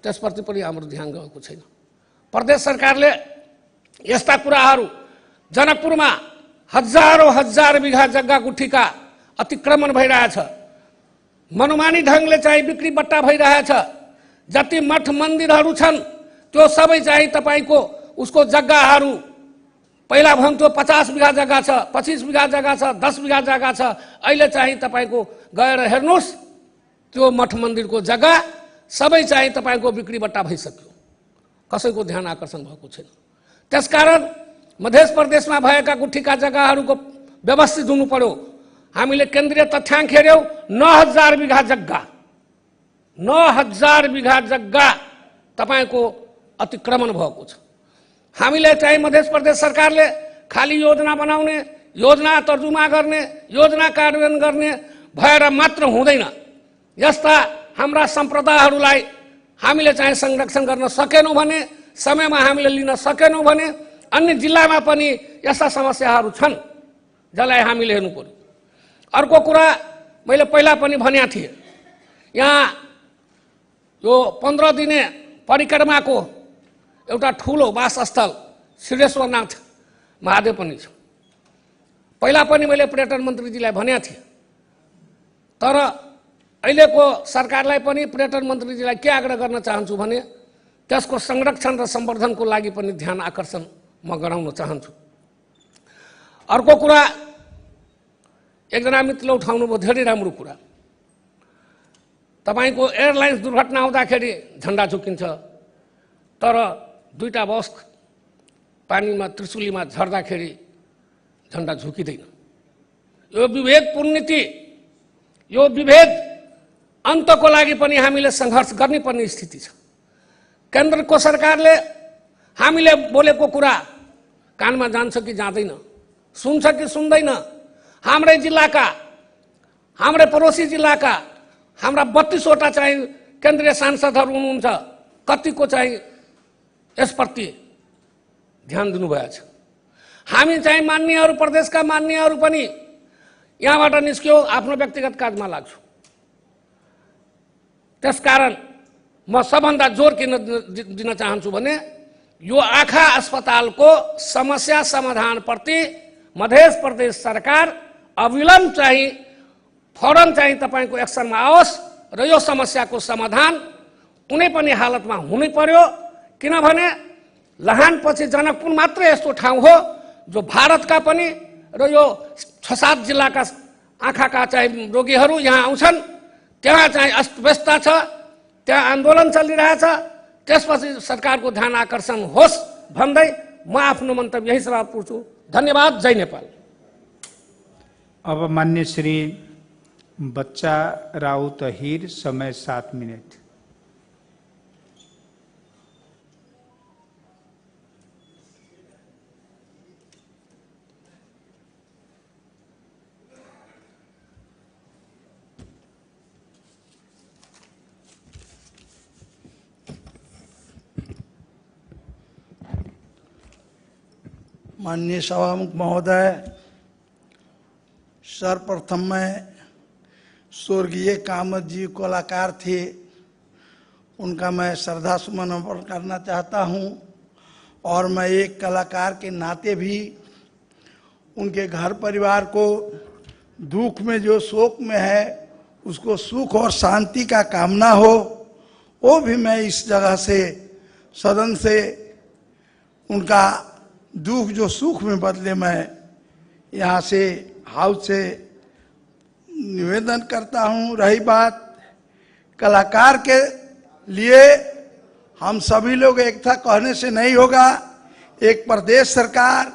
त्यसप्रति पनि हाम्रो ध्यान गएको छैन। प्रदेश सरकारले यस्ता कुराहरू जनकपुरमा हजारौं हजार बिघा जग्गा गुठीका अतिक्रमण भइरहेछ, मनमानी ढङ्गले चाहिँ बिक्री बट्टा भइरहेछ। जति मठ मन्दिरहरू छन् त्यो सबै चाहिँ तपाईँको उसको जग्गाहरू पहिला भन्थ्यो 50 बिघा जग्गा छ, 25 बिघा जग्गा छ, 10 बिघा जग्गा छ। अहिले चाहिँ तपाईँको गएर हेर्नुहोस् त्यो मठ मन्दिरको जग्गा सबै चाहिँ तपाईँको बिक्री बट्टा भइसक्यो, कसैको ध्यान आकर्षण भएको छैन। त्यसकारण मध्य प्रदेशमा भएका गुठीका जग्गाहरूको व्यवस्थित हुनु पर्यो। हामीले केन्द्रीय तथ्याङ्क हेर्यौं 9000 बिघा जग्गा, 9000 बिघा जग्गा तपाईँको अतिक्रमण भएको छ। हामीले चाहिँ मध्य प्रदेश सरकारले खाली योजना बनाउने, योजना तर्जुमा गर्ने, योजना कार्यान्वयन गर्ने भएर मात्र हुँदैन। यस्ता हाम्रा सम्प्रदायहरूलाई हामीले चाहिँ संरक्षण गर्न सकेनौँ भने, समयमा हामीले लिन सकेनौँ भने अन्य जिल्लामा पनि यस्ता समस्याहरू छन् जसलाई हामीले हेर्नु पर्यो। अर्को कुरा मैले पहिला पनि भनेको थिएँ, यहाँ यो 15 दिने परिक्रमाको एउटा ठुलो वासस्थल सिद्धेश्वरनाथ महादेव पनि छ। पहिला पनि मैले पर्यटन मन्त्रीजीलाई भनेको थिएँ, तर अहिलेको सरकारलाई पनि पर्यटन मन्त्रीजीलाई के आग्रह गर्न चाहन्छु भने त्यसको संरक्षण र सम्वर्धनको लागि पनि ध्यान आकर्षण म गराउन चाहन्छु। अर्को कुरा एकजना मित्रले उठाउनु भयो, धेरै राम्रो कुरा। तपाईको एयरलाइन्स दुर्घटना हुँदाखेरि झण्डा झुकिन्छ, तर दुईटा बस पानीमा त्रिशुलीमा झर्दाखेरि झण्डा झुकिँदैन। यो विभेदपूर्ण नीति, यो विभेद अन्तको लागि पनि हामीले सङ्घर्ष गर्नुपर्ने स्थिति छ। केन्द्रको सरकारले हामीले बोलेको कुरा कानमा जान्छ कि जाँदैन, सुन्छ कि सुन्दैन। हाम्रै जिल्लाका, हाम्रै पडोसी जिल्लाका हाम्रा 32वटा चाहिँ केन्द्रीय सांसदहरू हुनुहुन्छ, कतिको चाहिँ यसप्रति ध्यान दिनुभएको छ। हामी चाहिँ मान्यहरू, प्रदेशका मान्यहरू पनि यहाँबाट निस्क्यो, आफ्नो व्यक्तिगत काजमा लाग्छु। त्यसकारण म सबभन्दा जोड किन दिन चाहन्छु भने यो आँखा अस्पतालको समस्या समाधानप्रति मध्य प्रदेश सरकार अविलम्ब चाहिँ फौरन चाहिँ तपाईँको एक्सनमा आओस् र यो समस्याको समाधान कुनै पनि हालतमा हुनै पर्यो। किनभने लहानपछि जनकपुर मात्र यस्तो ठाउँ हो जो भारतका पनि र यो 6-7 जिल्लाका आँखाका चाहिँ रोगीहरू यहाँ आउँछन्। त्यहाँ चाहिँ अस्तव्यस्त छ, त्यहाँ आन्दोलन चलिरहेछ। त्यसपछि सरकारको ध्यान आकर्षण होस् भन्दै म आफ्नो मन्तव्य यही समाप्त गर्छु। धन्यवाद। जय नेपाल। अब मान्य श्री बच्चा राउत अहिर, समय 7 मिनट। माननीय सभामुख महोदय, सर्वप्रथम मैं स्वर्गीय कामत जी कलाकार थे, उनका मैं श्रद्धा सुमन अर्पण करना चाहता हूं। और मैं एक कलाकार के नाते भी उनके घर परिवार को दुख में जो शोक में है उसको सुख और शांति का कामना हो, वो भी मैं इस जगह से सदन से उनका दुख जो सुख में बदले मैं यहाँ से हाउस से निवेदन करता हूँ। रही बात कलाकार के लिए, हम सभी लोग एकता कहने से नहीं होगा। एक प्रदेश सरकार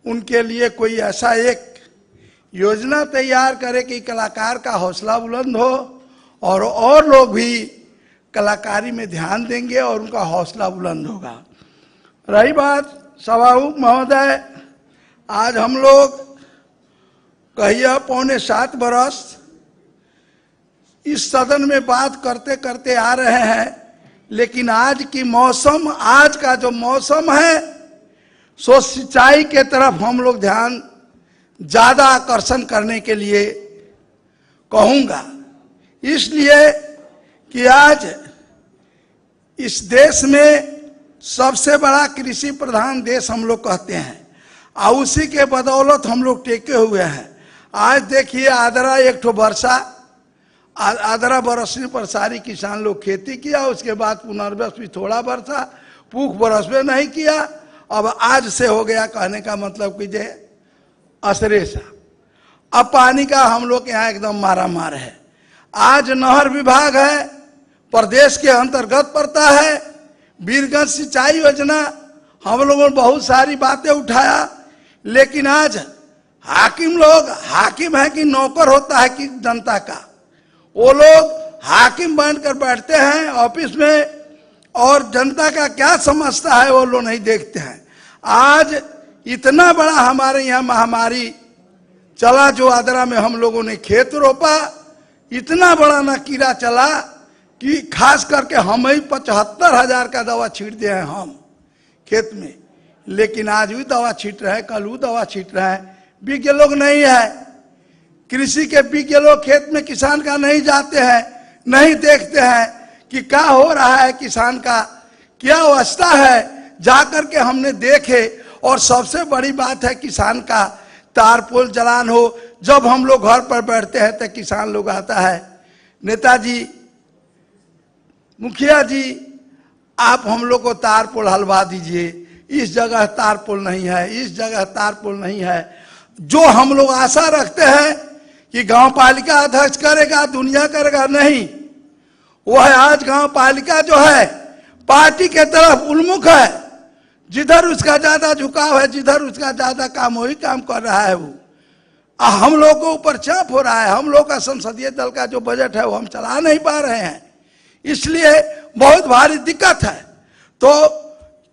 उनके लिए कोई ऐसा एक योजना तैयार करे कि कलाकार का हौसला बुलंद हो और लोग भी कलाकारी में ध्यान देंगे और उनका हौसला बुलंद होगा। रही बात सभामुख महोदय, आज हम लोग कहिए 6.25 बरस इस सदन में बात करते करते आ रहे हैं, लेकिन आज की मौसम, आज का जो मौसम है सो सिंचाई के तरफ हम लोग ध्यान ज्यादा आकर्षण करने के लिए कहूँगा। इसलिए कि आज इस देश में सबसे बड़ा कृषि प्रधान देश हम लोग कहते हैं और उसी के बदौलत हम लोग टेके हुए हैं। आज देखिए आदरा एक ठो वर्षा, आदरा बरसने पर सारी किसान लोग खेती किया, उसके बाद पुनर्वस भी थोड़ा वर्षा, पूख बरस में नहीं किया। अब आज से हो गया, कहने का मतलब कीजिए असरे सा। अब पानी का हम लोग यहाँ एकदम मारा मार है। आज नहर विभाग है, प्रदेश के अंतर्गत पड़ता है। वीरगंज सिंचाई योजना हम लोगों ने बहुत सारी बातें उठाया, लेकिन आज हाकिम लोग, हाकिम है कि नौकर होता है कि जनता का, वो लोग हाकिम बनकर बैठते हैं ऑफिस में और जनता का क्या समझता है वो लोग नहीं देखते हैं। आज इतना बड़ा हमारे यहाँ महामारी चला, जो आदरा में हम लोगों ने खेत रोपा, इतना बड़ा ना कीड़ा चला कि खास करके हम ही 75,000 का दवा छीट दिए हैं हम खेत में। लेकिन आज भी दवा छीट रहे हैं, कल भी दवा छीट रहे हैं। विज्ञ लोग नहीं है, कृषि के विज्ञ लोग खेत में किसान का नहीं जाते हैं, नहीं देखते हैं कि क्या हो रहा है, किसान का क्या अवस्था है, जाकर के हमने देखे। और सबसे बड़ी बात है किसान का तारपोल जलान हो। जब हम लोग घर पर बैठते हैं तो किसान लोग आता है, नेताजी, मुखिया जी, आप हम लोग को तारपोल हलवा दीजिए, इस जगह तारपोल नहीं है, इस जगह तारपोल नहीं है। जो हम लोग आशा रखते हैं कि गांव पालिका अध्यक्ष करेगा, दुनिया करेगा, नहीं, वो है आज गांव पालिका जो है पार्टी के तरफ उन्मुख है। जिधर उसका ज्यादा झुकाव है, जिधर उसका ज्यादा काम, वही काम कर रहा है वो। हम लोग के ऊपर चाप हो रहा है। हम लोग का संसदीय दल का जो बजट है वो हम चला नहीं पा रहे हैं, इसलिए बहुत भारी दिक्कत है। तो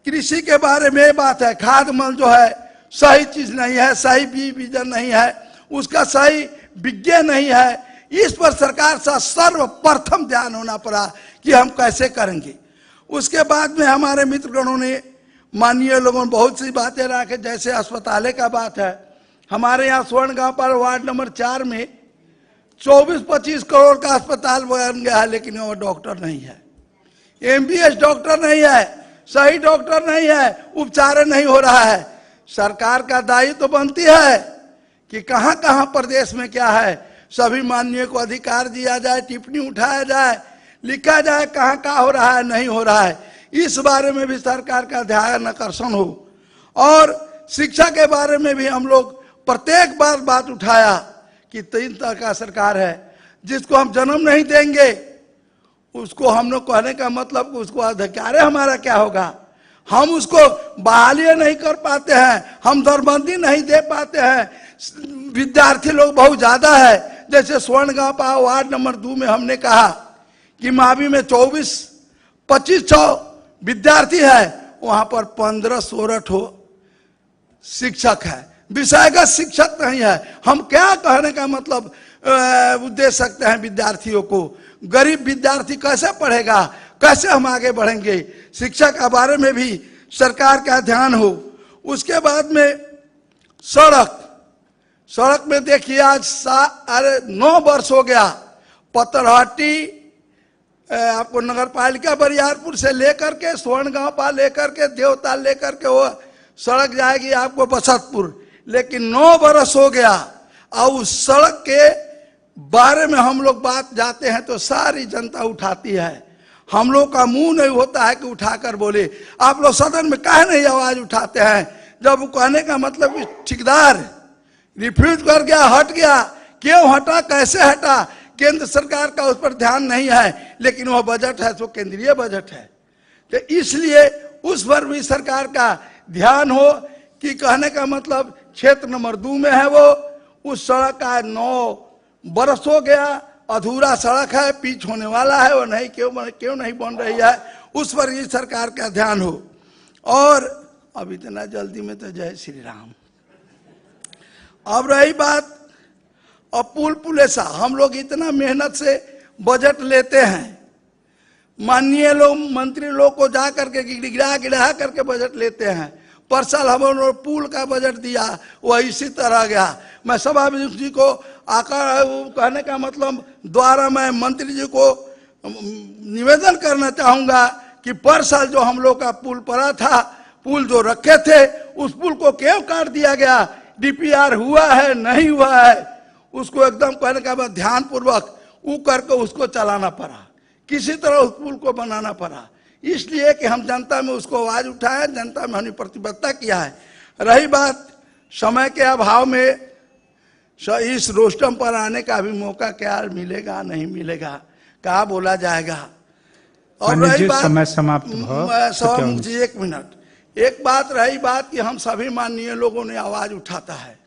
कृषि के बारे में बात है, खाद मल जो है सही चीज नहीं है, सही बीज बीजन नहीं है, उसका सही विज्ञान नहीं है। इस पर सरकार से सर्वप्रथम ध्यान होना पड़ा कि हम कैसे करेंगे। उसके बाद में हमारे मित्रगणों ने, माननीय लोगों ने बहुत सी बातें रखे, जैसे अस्पताल का बात है। हमारे यहाँ स्वर्ण गांव पर वार्ड नंबर 4 में 24-25 करोड़ का अस्पताल बन गया है, लेकिन वो डॉक्टर नहीं है, MBBS डॉक्टर नहीं है, सही डॉक्टर नहीं है, उपचार नहीं हो रहा है। सरकार का दायित्व तो बनती है कि कहां कहां प्रदेश में क्या है, सभी माननीय को अधिकार दिया जाए, टिप्पणी उठाया जाए, लिखा जाए कहां कहां हो रहा है, नहीं हो रहा है। इस बारे में भी सरकार का ध्यान आकर्षण हो। और शिक्षा के बारे में भी हम लोग प्रत्येक बार बात उठाया कि 3 तरह का सरकार है, जिसको हम जन्म नहीं देंगे उसको हम लोग कहने का मतलब उसको अधिकार हमारा क्या होगा, हम उसको बहाली नहीं कर पाते हैं, हम दरबंदी नहीं दे पाते हैं। विद्यार्थी लोग बहुत ज्यादा है, जैसे स्वर्ण गांव पा वार्ड नंबर 2 में हमने कहा कि मावी में 24-25 विद्यार्थी है, वहां पर 15-16 शिक्षक है, विषयगत शिक्षक नहीं है। हम क्या कहने का मतलब दे सकते हैं विद्यार्थियों को? गरीब विद्यार्थी कैसे पढ़ेगा, कैसे हम आगे बढ़ेंगे? शिक्षा के बारे में भी सरकार का ध्यान हो। उसके बाद में सड़क में देखिए आज 9 वर्ष हो गया, पत्थरहट्टी आपको नगर पालिका बरियारपुर से लेकर के स्वर्ण गांव पा लेकर के देवता लेकर के वो सड़क जाएगी आपको बसतपुर, लेकिन 9 बरस हो गया। और उस सड़क के बारे में हम लोग बात जाते हैं तो सारी जनता उठाती है, हम लोग का मुंह नहीं होता है कि उठाकर बोले। आप लोग सदन में काहे नहीं आवाज उठाते हैं? जब वो कहने का मतलब कि ठेकेदार रिफ्यूज कर गया, हट गया, क्यों हटा, कैसे हटा, केंद्र सरकार का उस पर ध्यान नहीं है, लेकिन वह बजट है तो केंद्रीय बजट है, तो इसलिए उस पर भी सरकार का ध्यान हो कि कहने का मतलब क्षेत्र नंबर 2 में है वो, उस सड़क का 9 बरस हो गया, अधूरा सड़क है, पिच होने वाला है, वो नहीं क्यों नहीं बन रही है, उस पर भी सरकार का ध्यान हो। और अब इतना जल्दी में तो जय श्री राम। अब रही बात अब पुलेसा, हम लोग इतना मेहनत से बजट लेते हैं, माननीय लोग मंत्री लोग को जा करके गिरा करके बजट लेते हैं। पर साल हम लोग पुल का बजट दिया, वह इसी तरह गया। मैं सभापति जी को आकर कहने का मतलब द्वारा मैं मंत्री जी को निवेदन करना चाहूंगा कि पर साल जो हम लोग का पुल पड़ा था, पुल जो रखे थे, उस पुल को क्यों काट दिया गया? DPR हुआ है नहीं हुआ है, उसको एकदम कहने का बाद ध्यान पूर्वक वो करके उसको चलाना पड़ा, किसी तरह उस पुल को बनाना पड़ा, इसलिए कि हम जनता में उसको आवाज उठाए, जनता में हमने प्रतिबद्धता किया है। रही बात समय के अभाव में इस रोस्टम पर आने का भी मौका क्या मिलेगा नहीं मिलेगा, क्या बोला जाएगा। और रही बात समय समाप्त जी 1 मिनट, एक बात रही बात कि हम सभी माननीय लोगों ने आवाज उठाता है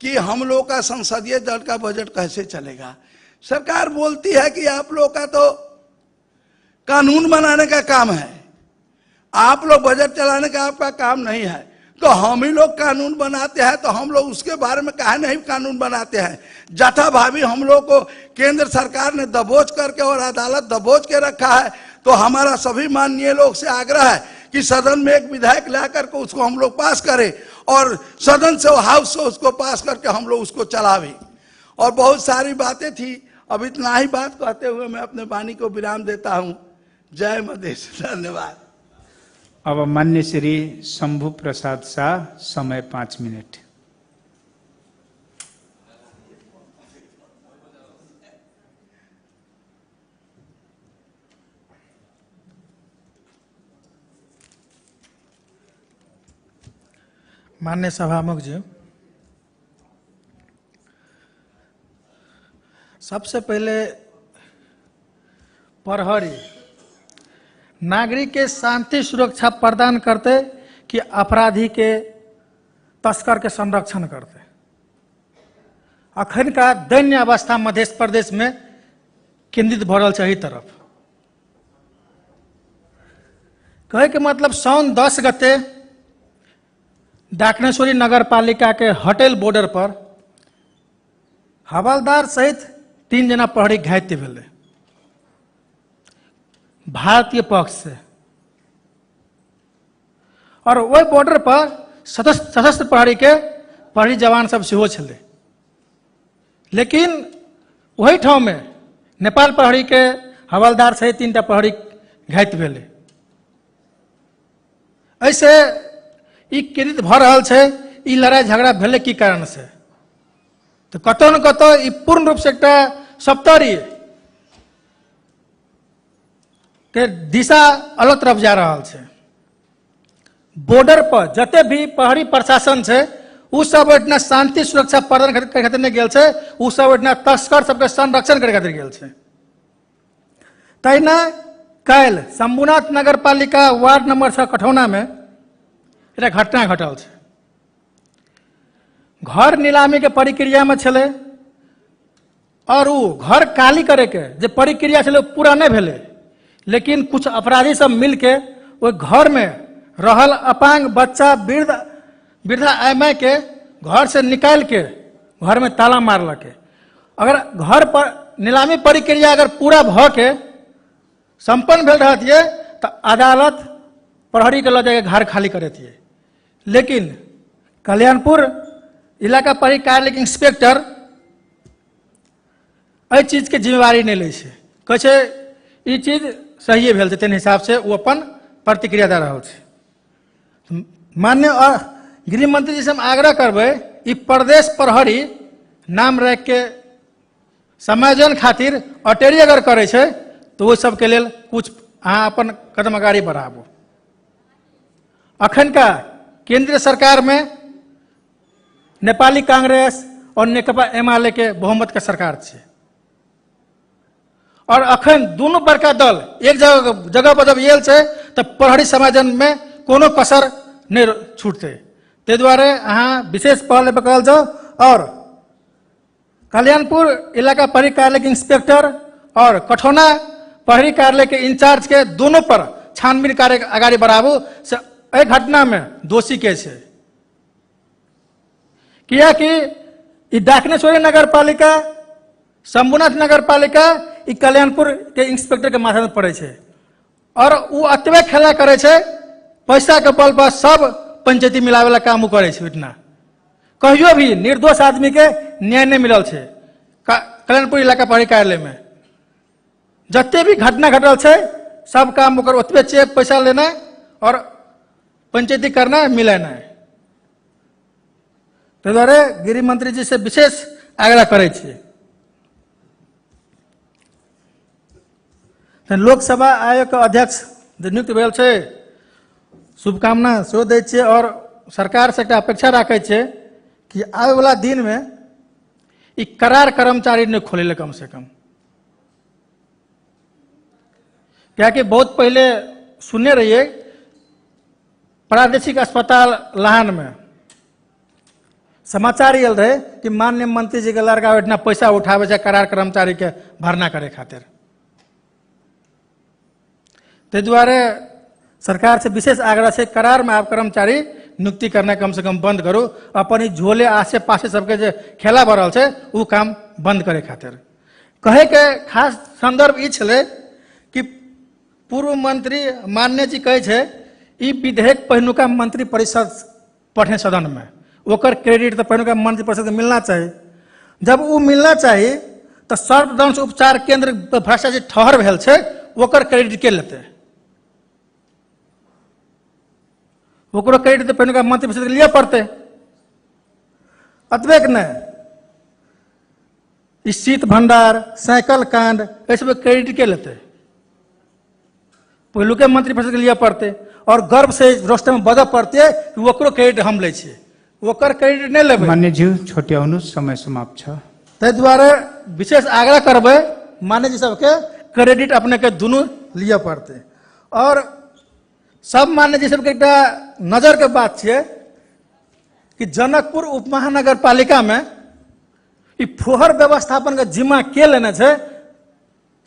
कि हम लोग का संसदीय दल का बजट कैसे चलेगा। सरकार बोलती है कि आप लोग का तो कानून बनाने का काम है, आप लोग बजट चलाने का आपका काम नहीं है, तो हम ही लोग कानून बनाते हैं, तो हम लोग उसके बारे में काहे नहीं कानून बनाते हैं? जथा भावी हम लोग को केंद्र सरकार ने दबोच करके और अदालत दबोच के रखा है। तो हमारा सभी माननीय लोग से आग्रह है कि सदन में एक विधायक ला करके उसको हम लोग पास करें और सदन से हाउस से उसको पास करके हम लोग उसको चलावे। और बहुत सारी बातें थी, अब इतना ही बात कहते हुए मैं अपने वाणी को विराम देता हूं। जय मधेश, धन्यवाद। अब मान्य श्री शंभु प्रसाद शाह, समय 5 मिनट। माननीय सभामुख जी, सबसे पहले प्रहरी नागरिक के शांति सुरक्षा प्रदान करते कि अपराधी के तस्कर के संरक्षण करते? अखन का दैन्य अवस्था मध्य प्रदेश में केंद्रित भ रहल छै एही तरफ। कहे के मतलब साउन 10 गते डाकनेश्वरी नगर पालिका के हटेल बॉर्डर पर हवलदार सहित 3 जना प्रहरी घायल भेले भारतीय पक्ष से, और वही बॉर्डर पर सशस्त्र प्रहरी जवान सब सेहो छले, लेकिन वही ठाव में नेपाल प्रहरी के हवलदार सहित 3 टा प्रहरी घायल भेले। ऐसे ई केंद्रित भ रहल छै ई लड़ाई झगड़ा भेले की कारण से, तो कतौ न कतौ ई पूर्ण रूप से एकटा सप्तरी के दिशा अलग तरफ जा रहल छै। बॉर्डर पर जते भी प्रहरी प्रशासन छै उ सब इतना शांति सुरक्षा प्रदान करे खातिर नहीं गेल छै, उ सब इतना तस्कर सबके संरक्षण करे खातिर गेल छै। तहिना काल शंभुनाथ नगर पालिका वार्ड नंबर 6 कठौना में एक घटना घटल छै। घर नीलामी के प्रक्रिया में छले और उ घर खाली करे के जे प्रक्रिया छले पूरा नहीं भेले, लेकिन कुछ अपराधी सब मिलके वो घर में रहल अपांग बच्चा वृद्धा आय के घर से निकाल के घर में ताला मारलक। अगर घर पर नीलामी प्रक्रिया अगर पूरा भ के संपन्न भेल रहतिए तो अदालत प्रहरी के ल जाके घर खाली करतिए, लेकिन कल्याणपुर इलाका प्रहरी कार्यालय के इंस्पेक्टर एहि चीज के जिम्मेवारी नहीं ले छै, कहे छै ई चीज सही भेल छै, तेन हिसाब से वो अपन प्रतिक्रिया दे रहल छै। माननीय गृह मंत्री जी से हम आग्रह करबै ई प्रदेश प्रहरी नाम रख के समायोजन खातिर अटेरी अगर करे छै तो वो सबके लेल कुछ अहाँ अपन कदम आगाड़ी बढ़ाबू। अखन का केंद्रीय सरकार में नेपाली कांग्रेस और नेकपा एमाले के बहुमत के सरकार छै, और अखन दोनों बड़का दल एक जगह पर जब आयल छै तो प्रहरी समायोजन में कोनो कसर नहीं छूटते। ते द्वारे अहाँ विशेष पहल करल जाओ और कल्याणपुर इलाका प्रहरी कार्यालय के इंस्पेक्टर और कठौना प्रहरी कार्यालय के इंचार्ज के दोनों पर छानबीन कार्य आगाड़ी बढ़ाबू से एहि घटना में दोषी के छै। किया कि ई डाकनेश्वरी नगर पालिका शंभुनाथ नगर पालिका ई कल्याणपुर के इंस्पेक्टर के माथा में पड़े छै, और वो अतबे खेला करे छै पैसा के बल पर सब पंचायती मिलावे वाला काम करे छै। इतना कहियो भी निर्दोष आदमी के न्याय नहीं मिलल छै। कल्याणपुर इलाका प्रहरी कार्यालय में जते भी घटना घटल छै सब काम ओकर ओतबे चेक पैसा लेना और पंचायती करना मिलेना। ताहि दुआरे गृह मंत्री जी से विशेष आग्रह करे छियै। लोकसभा आयोग के अध्यक्ष जे नियुक्त भेल छै शुभकामना सेहो दै छियै, और सरकार से एकटा अपेक्षा राखै छियै कि आबै वाला दिन में ई करार कर्मचारी नहीं खोले कम से कम। क्या कि बहुत पहले सुनने रहिए प्रादेशिक अस्पताल लाहन में समाचार आयल रहे कि माननीय मंत्री जी के लड़का इतना पैसा उठावे छै करार कर्मचारी के भरना करे खातिर। ते द्वारे सरकार से विशेष आग्रह से करार में आप कर्मचारी नियुक्ति करना कम से कम बंद करो। अपन झोले आसे पासे सबके जो खेला बढ़ल है वो काम बंद करे खातिर। कहे के खास संदर्भ ई छले कि पूर्व मंत्री मान्य जी कहे छे ई विधेयक पहिनुका मंत्री परिषद पढ़े सदन में, ओकर क्रेडिट तो पहिनुका मंत्री परिषद के मिलना चाहिए। जब वो मिलना चाहिए तो सर्वदंश उपचार केंद्र भ्रष्टाचार ठहर भेल छे ओकर क्रेडिट के लेते, ओकरो क्रेडिट तो पहिनुका मंत्री परिषद के लिए पड़ते। अतबे नहीं इस शीत भंडार साइकिल कांड ऐसे क्रेडिट के लेते, पहलू के मंत्री परिषद के लिए पड़ते और गर्व से रोस्टर में बदल पड़ते कि ओकरो क्रेडिट हम ले छिए, ओकर क्रेडिट नहीं लेबे। मान्य जी छोटियाउनु समय समाप्त छ। ताहि द्वारे विशेष आग्रह करबे मान्य जी सबके क्रेडिट अपने के दोनों लिए पड़ते। और सब मान्य जी सबके एकटा नजर के बात है कि जनकपुर उपमहानगर पालिका में ये फोहर व्यवस्थापन का जिम्मा के लेना है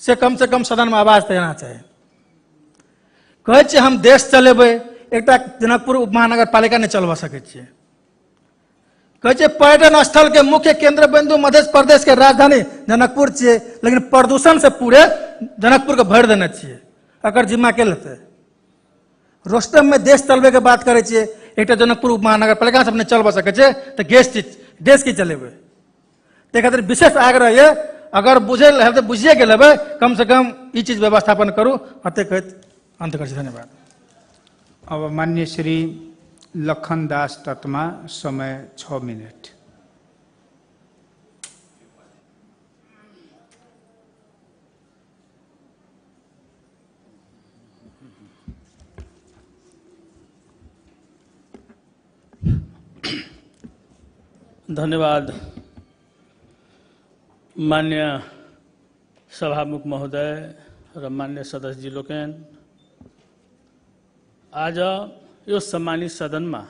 से कम सदन में आवाज देना चाहिए। कहे छे हम देश चलेबे, एक जनकपुर उपमहानगर पालिका नहीं चलवा सके छे। कहे छे पर्यटन स्थल के मुख्य केंद्र बिंदु मध्य प्रदेश के राजधानी जनकपुर छे, लेकिन प्रदूषण से पूरे जनकपुर को भर देना चाहिए। अगर जिम्मा के लेते रोस्टम में देश चलबे के बात करे छे, एक जनकपुर उपमहानगर पालिका से अपने चलवा सके छे तो देश की चलेबे। ते खातिर विशेष आग्रह ये, अगर बुझे तो बुझिए के लेबे, कम से कम ये चीज व्यवस्थापन करू। अते कहत अंत कर। धन्यवाद। अब माननीय श्री लखनदास तत्मा, समय 6 मिनट। धन्यवाद मान्य सभामुख महोदय र मान्य सदस्य लोकन। आज यो सम्मानित सदन में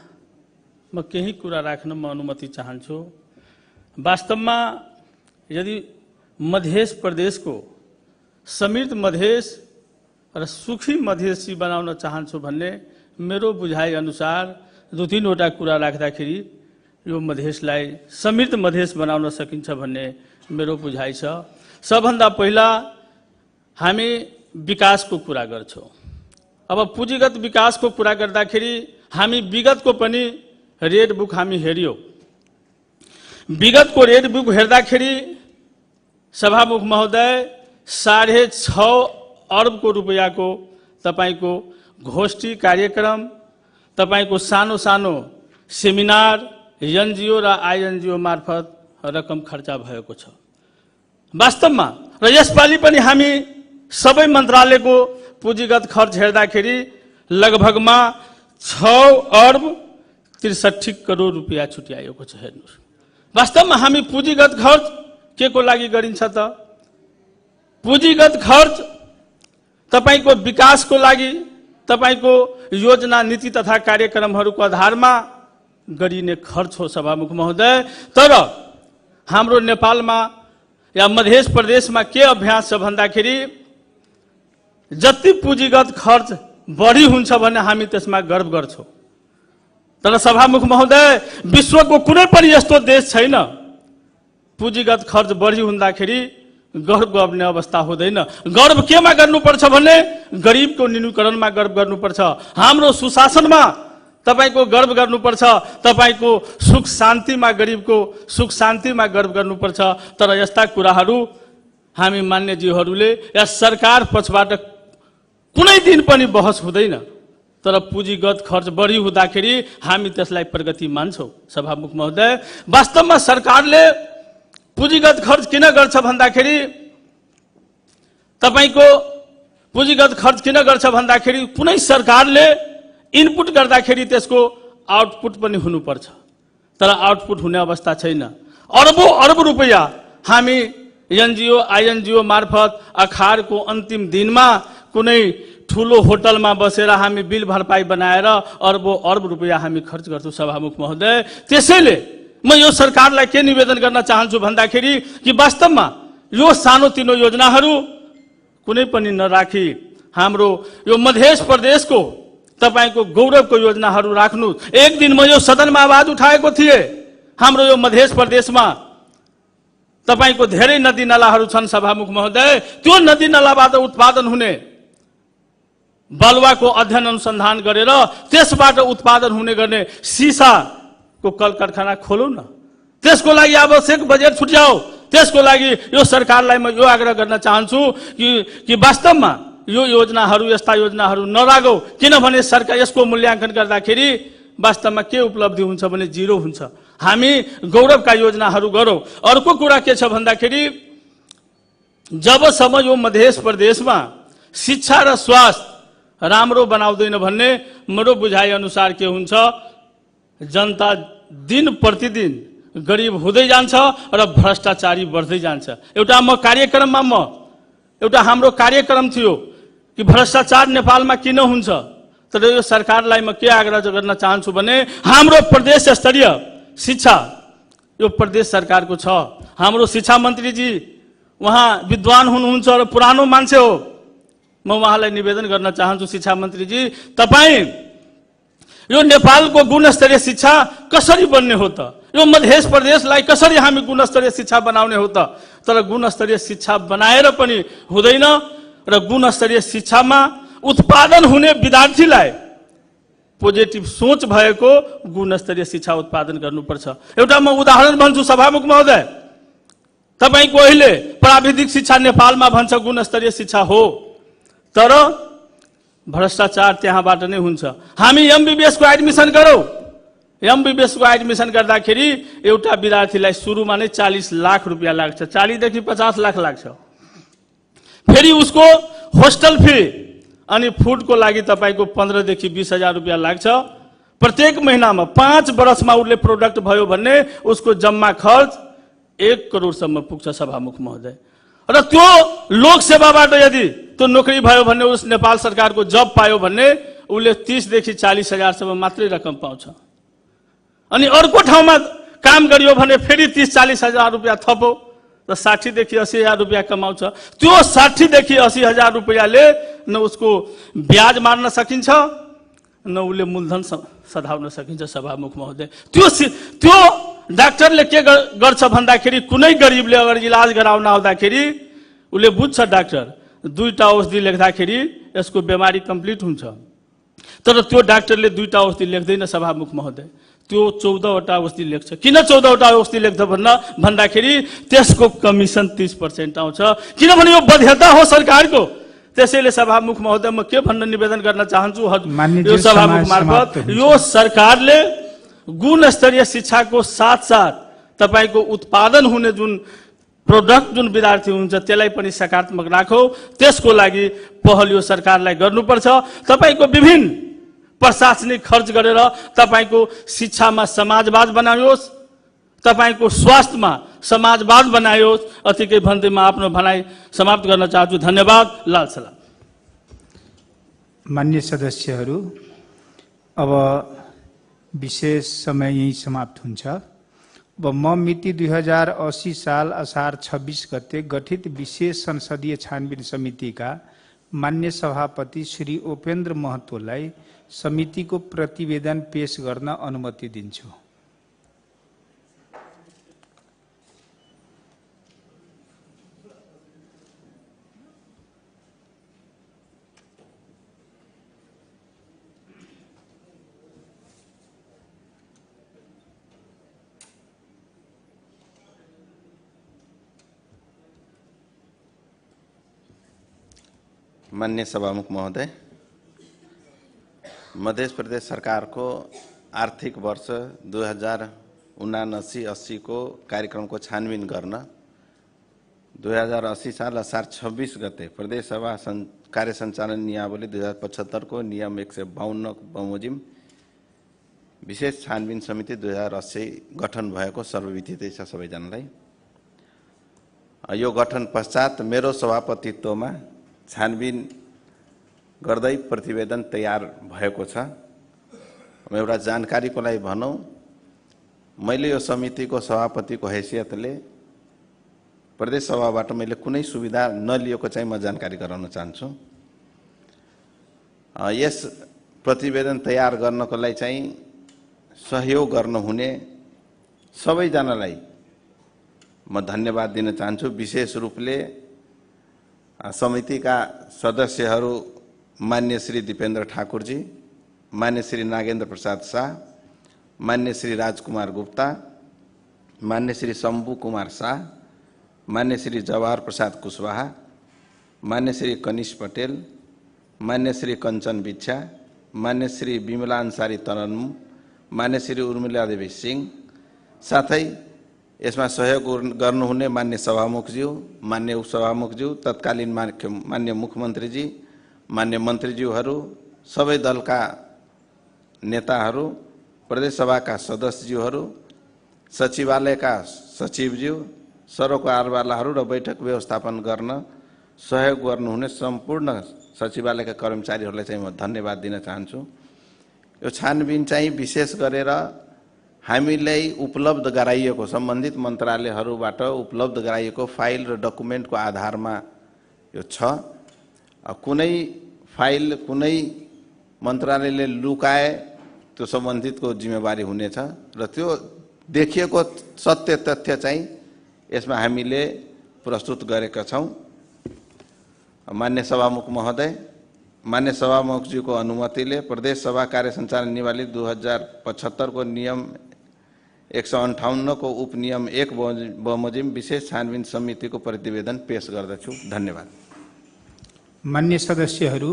म केही कुरा राख्न म अनुमति चाहन्छु। वास्तव में यदि मध्य प्रदेश को समृद्ध मधेस र सुखी मधेसी बनाउन चाहन्छु भन्ने मेरो बुझाइ अनुसार 2-3 वटा कुरा राख्दाखेरि यो मधेसलाई समृद्ध मधेस बनाउन सकिन्छ भन्ने मेरो बुझाइ छ। सबभन्दा पहिला हामी विकासको कुरा गर्छौं। अब पुँजीगत विकासको कुरा गर्दाखेरि हामी विगतको पनि रेड बुक हामी हेर्यौं। विगतको रेड बुक हेर्दाखेरि सभामुख महोदय 6.5 अर्बको रुपैयाँको तपाईको घोष्ठी कार्यक्रम, तपाईको सानो सानो सेमिनार, एनजिओ र आइएनजिओ मार्फत रकम खर्चा भएको छ वास्तवमा। र यसपालि पनि हामी सबै मन्त्रालयको पुँजीगत खर्च हेर्दाखेरि लगभगमा 6 अर्ब 63 करोड रुपैयाँ छुट्याएको छ। हेर्नुस्, वास्तवमा हामी पुँजीगत खर्च के को लागि गरिन्छ त? पुँजीगत खर्च तपाईको विकासको लागि, तपाईको योजना नीति तथा कार्यक्रमहरूको आधारमा गरिने खर्च हो सभामुख महोदय। तर हाम्रो नेपालमा या मध्य प्रदेशमा के अभ्यास छ भन्दाखेरि जति पुँजीगत खर्च बढी हुन्छ भने हामी त्यसमा गर्व गर्छौं। तर सभामुख महोदय, विश्वको कुनै पनि यस्तो देश छैन पुँजीगत खर्च बढी हुँदाखेरि गर्व गर्ने अवस्था हुँदैन। गर्व केमा गर्नुपर्छ भने गरिबको न्यूनीकरणमा गर्व गर्नुपर्छ, हाम्रो सुशासनमा तपाईको गर्व गर्नुपर्छ, तपाईको सुख शान्तिमा, गरिबको सुख शान्तिमा गर्व गर्नुपर्छ। तर यस्ता कुराहरू हामी मान्यज्यूहरूले या सरकार पक्षबाट कुनै दिन पनि बहस हुँदैन। तर पुँजीगत खर्च बढी हुँदाखेरि हामी त्यसलाई प्रगति मान्छौं। सभामुख महोदय, वास्तवमा सरकारले पुँजीगत खर्च किन गर्छ भन्दाखेरि तपाईको पुँजीगत खर्च किन गर्छ भन्दाखेरि कुनै सरकारले इनपुट गर्दाखेरि त्यसको आउटपुट पनि हुनुपर्छ। तर आउटपुट हुने अवस्था छैन। अरबौं अर्ब रुपैयाँ हामी एनजिओ आइएनजिओ मार्फत अखारको अन्तिम दिनमा कुनै ठूलो होटलमा बसेर हामी बिल भरपाई बनाएर अरबौं अर्ब रुपैयाँ हामी खर्च गर्छौं सभामुख महोदय। त्यसैले म यो सरकारलाई के निवेदन गर्न चाहन्छु भन्दाखेरि कि वास्तवमा यो सानोतिनो योजनाहरू कुनै पनि नराखी हाम्रो यो मध्य प्रदेशको तपाईको गौरवको योजनाहरू राख्नु। एक दिन म यो सदनमा आवाज उठाएको थिए, हाम्रो यो मध्य प्रदेशमा तपाईको धेरै नदी नालाहरू छन् सभामुख महोदय। त्यो नदी नालाबाट उत्पादन हुने बालुवाको अध्ययन अनुसन्धान गरेर त्यसबाट उत्पादन हुने गर्ने सिसाको कल कारखाना खोलौं न। त्यसको लागि आवश्यक बजेट छुट्याऊ। त्यसको लागि यो सरकारलाई म यो आग्रह गर्न चाहन्छु कि वास्तवमा यो योजनाहरू, यस्ता योजनाहरू नलागौ। किनभने सरकार यसको मूल्याङ्कन गर्दाखेरि वास्तवमा के उपलब्धि हुन्छ भने 0 हुन्छ। हामी गौरवका योजनाहरू गरौँ। अर्को कुरा के छ भन्दाखेरि जबसम्म यो मध्य प्रदेशमा शिक्षा र स्वास्थ्य राम्रो बनाउँदैन भन्ने मेरो बुझाइ अनुसार के हुन्छ, जनता दिन प्रतिदिन गरिब हुँदै जान्छ र भ्रष्टाचारी बढ्दै जान्छ। एउटा हाम्रो कार्यक्रम थियो कि भ्रष्टाचार नेपालमा किन हुन्छ। तर यो सरकारलाई म के आग्रह गर्न चाहन्छु भने हाम्रो प्रदेश स्तरीय शिक्षा यो प्रदेश सरकारको छ। हाम्रो शिक्षा मन्त्रीजी उहाँ विद्वान हुनुहुन्छ र पुरानो मान्छे हो। म उहाँलाई निवेदन गर्न चाहन्छु, शिक्षा मन्त्रीजी तपाईँ यो नेपालको गुणस्तरीय शिक्षा कसरी बन्ने हो त? यो मध्य प्रदेशलाई कसरी हामी गुणस्तरीय शिक्षा बनाउने हो त? तर गुणस्तरीय शिक्षा बनाएर पनि हुँदैन र गुणस्तरीय शिक्षामा उत्पादन हुने विद्यार्थीलाई पोजिटिभ सोच भएको गुणस्तरीय शिक्षा उत्पादन गर्नुपर्छ। एउटा म उदाहरण भन्छु सभामुख महोदय, तपाईको अहिले प्राविधिक शिक्षा नेपालमा भन्छ गुणस्तरीय शिक्षा हो, तर भ्रष्टाचार त्यहाँबाट नै हुन्छ। हामी एमबीबीएस को एडमिसन गरौँ, एमबीबीएस को एडमिसन गर्दाखेरि एउटा विद्यार्थीलाई सुरुमा नै 40 लाख रुपियाँ लाग्छ, 40 देखि 50 लाख लाग्छ। फेरि उसको होस्टल फी अनि फूडको लागि तपाईको 15 देखि 20 हजार रुपियाँ लाग्छ। प्रत्येक महिनामा 5 वर्षमा उसले प्रोडक्ट भयो भने उसको जम्मा खर्च 1 करोडसम्म पुग्छ सभामुख महोदय। र त्यो लोक सेवाबाट यदि त्यो नोकरी भयो भने, उस नेपाल सरकारको जब पायो भने उसले 30 देखि 40 हजारसम्म मात्रै रकम पाउँछ। अनि अर्को ठाउँमा काम गरियो भने फेरि 30-40 हजार रुपियाँ थपो र 60 देखि 80 हजार रुपियाँ कमाउँछ। त्यो 60 देखि 80 हजार रुपियाँले न उसको ब्याज मार्न सकिन्छ न उसले मूलधन सधाउन सकिन्छ सभामुख महोदय। त्यो डाक्टरले के गर्छ भन्दाखेरि कुनै गरिबले अगर इलाज गराउन आउँदाखेरि उसले बुझ्छ डाक्टर 2टा औषधि लेख्दाखेरि यसको बिमारी कम्प्लिट हुन्छ, तर त्यो डाक्टरले 2टा औषधि लेख्दैन सभामुख महोदय, त्यो 14वटा औषधि लेख्छ। किन 14वटा औषधि लेख्छ भन्दाखेरि त्यसको कमिसन 30% आउँछ, किनभने यो बाध्यता हो सरकारको। त्यसैले सभामुख महोदय म के भन्न निवेदन गर्न चाहन्छु यो सभामुख मार्फत, यो सरकारले गुणस्तरीय शिक्षाको साथसाथ तपाईको उत्पादन हुने जुन प्रोडक्ट जुन विद्यार्थी हुन्छ त्यसलाई पनि सकारात्मक राखौ, त्यसको लागि पहल यो सरकारलाई गर्नुपर्छ। तपाईको विभिन्न प्रशासनिक खर्च गरेर तपाईको शिक्षामा समाजवाद बनाइयोस्, तपाईको स्वास्थ्यमा समाजवाद बनाइयोस्। अतिकै भन्दै म आफ्नो भनाइ समाप्त गर्न चाहन्छु। धन्यवाद। लाल सलाम। मान्य सदस्यहरू, अब विशेष समय यही समाप्त हुन्छ। अब म मिति 2080 साल असार 26 गते गठित विशेष संसदीय छानबिन समितिका मान्य सभापति श्री उपेन्द्र महतोलाई समितिको प्रतिवेदन पेश गर्न अनुमति दिन्छु। माननीय सभामुख महोदय, मध्य प्रदेश सरकार को आर्थिक वर्ष 2079-80 को कार्यक्रम को छानबीन गर्न 2080 साल असार 26 गते प्रदेश सभा कार्य संचालन नियमावली 2075 को नियम 152 बमोजिम विशेष छानबीन समिति 2080 गठन भएको सर्वविदितै छ सबैजनालाई। यो गठन पश्चात मेरो सभापतित्वमा छानबीन गर्दै प्रतिवेदन तयार भएको छ। एउटा जानकारीको लागि भनौं, मैले यो समितिको सभापतिको हैसियतले प्रदेश सभाबाट मैले कुनै सुविधा नलिएको चाहिँ म जानकारी गराउन चाहन्छु। यस प्रतिवेदन तयार गर्नको लागि चाहिँ सहयोग गर्नुहुने सबैजनालाई म धन्यवाद दिन चाहन्छु। विशेष रूपले समितिका सदस्यहरू मान्य श्री दीपेन्द्र ठाकुरजी, मान्य श्री नागेन्द्र प्रसाद शाह, मान्य श्री राजकुमार गुप्ता, मान्य श्री शंभु कुमार शाह, मान्य श्री जवाहर प्रसाद कुशवाहा, मान्य श्री कनिष पटेल, मान्य श्री कंचन बिच्छा, मान्य श्री विमला अंसारी तनमु, मान्य श्री उर्मिला देवी सिंह, साथै यसमा सहयोग गर्नुहुने मान्य सभामुखज्यू, मान्य उपसभामुखज्यू, तत्कालीन मान्य मुख्यमन्त्रीजी, मान्य मन्त्रीज्यूहरू, सबै दलका नेताहरू, प्रदेश सभाका सदस्यज्यूहरू, सचिवालयका सचिवज्यू, सरोकारवालाहरू र बैठक व्यवस्थापन गर्न सहयोग गर्नुहुने सम्पूर्ण सचिवालयका कर्मचारीहरूलाई चाहिँ म धन्यवाद दिन चाहन्छु। यो छानबिन चाहिँ विशेष गरेर हामीलाई उपलब्ध गराइएको सम्बन्धित मन्त्रालयहरूबाट उपलब्ध गराइएको फाइल र डकुमेन्टको आधारमा यो छ। कुनै फाइल कुनै मन्त्रालयले लुकाए त्यो सम्बन्धितको जिम्मेवारी हुनेछ र त्यो देखिएको सत्य तथ्य चाहिँ यसमा हामीले प्रस्तुत गरेका छौं। मान्य सभामुख महोदय, मान्य सभामुखजीको अनुमतिले प्रदेश सभा कार्य सञ्चालन नियमावली 2075 को नियम 158 को उपनियम 1 बमोजिम विशेष छानबिन समितिको प्रतिवेदन पेश गर्दछु। धन्यवाद। मान्य सदस्यहरू,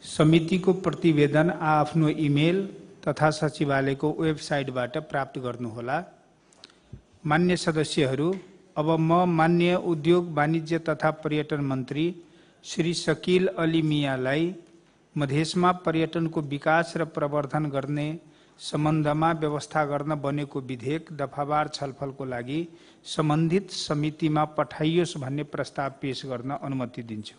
समितिको प्रतिवेदन आफ्नो इमेल तथा सचिवालयको वेबसाइटबाट प्राप्त गर्नुहोला। मान्य सदस्यहरू, अब म मान्य उद्योग वाणिज्य तथा पर्यटन मन्त्री श्री शकील अली मियालाई मधेसमा पर्यटनको विकास र प्रवर्धन गर्ने सम्बन्धमा व्यवस्था गर्न बनेको विधेयक दफावार छलफलको लागि सम्बन्धित समितिमा पठाइयोस् भन्ने प्रस्ताव पेश गर्न अनुमति दिन्छु।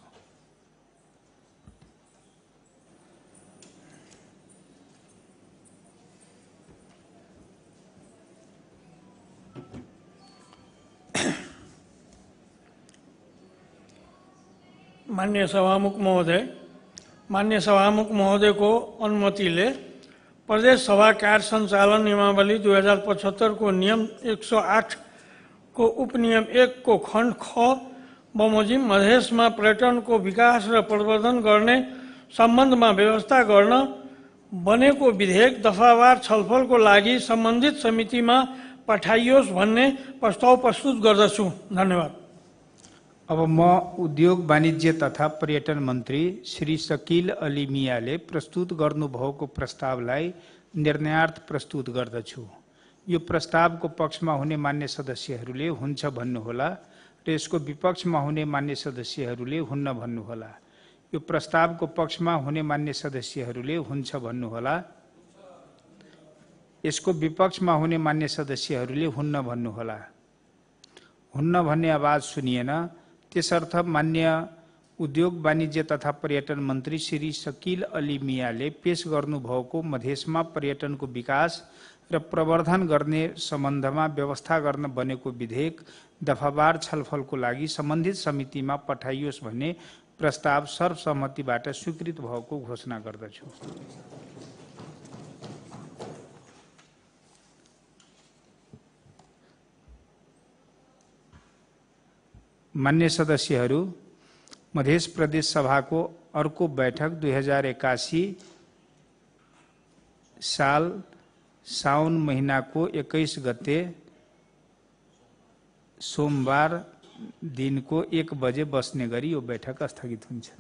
माननीय सभामुख महोदय को अनुमतिले प्रदेश सभा कार्य संचालन नियमावली 2075 को नियम 108 को उपनियम 1 को खण्ड ख बमोजिम मधेसमा पर्यटन को विकास र प्रवर्धन गर्ने सम्बन्धमा व्यवस्था गर्न बनेको विधेयक दफावार छलफलको लागि सम्बन्धित समितिमा पठाइयोस् भन्ने प्रस्ताव प्रस्तुत गर्दछु। धन्यवाद। अब म उद्योग वाणिज्य तथा पर्यटन मन्त्री श्री शकील अली मियाले प्रस्तुत गर्नुभएको प्रस्तावलाई निर्णयार्थ प्रस्तुत गर्दछु। यो प्रस्तावको पक्षमा हुने मान्य सदस्यहरूले हुन्छ भन्नुहोला र यसको विपक्षमा हुने मान्य सदस्यहरूले हुन्न भन्नुहोला। यो प्रस्तावको पक्षमा हुने मान्य सदस्यहरूले हुन्छ भन्नुहोला। यसको विपक्षमा हुने मान्य सदस्यहरूले हुन्न भन्नुहोला। हुन्न भन्ने आवाज सुनिएन। त्यसर्थ मान्य उद्योग वाणिज्य तथा पर्यटन मन्त्री श्री शकील अली मियाले पेश गर्नुभएको मधेसमा पर्यटनको विकास र प्रवर्धन गर्ने सम्बन्धमा व्यवस्था गर्न बनेको विधेयक दफावार छलफलको लागि सम्बन्धित समितिमा पठाइयोस् भन्ने प्रस्ताव सर्वसम्मतिबाट स्वीकृत भएको घोषणा गर्दछु। मान्य सदस्यहरू, मधेस प्रदेश सभाको अर्को बैठक 2081 साल साउन महीनाको 21 गते सोमबार दिनको 1 बजे बस्ने गरी यो बैठक स्थगित हुन्छ।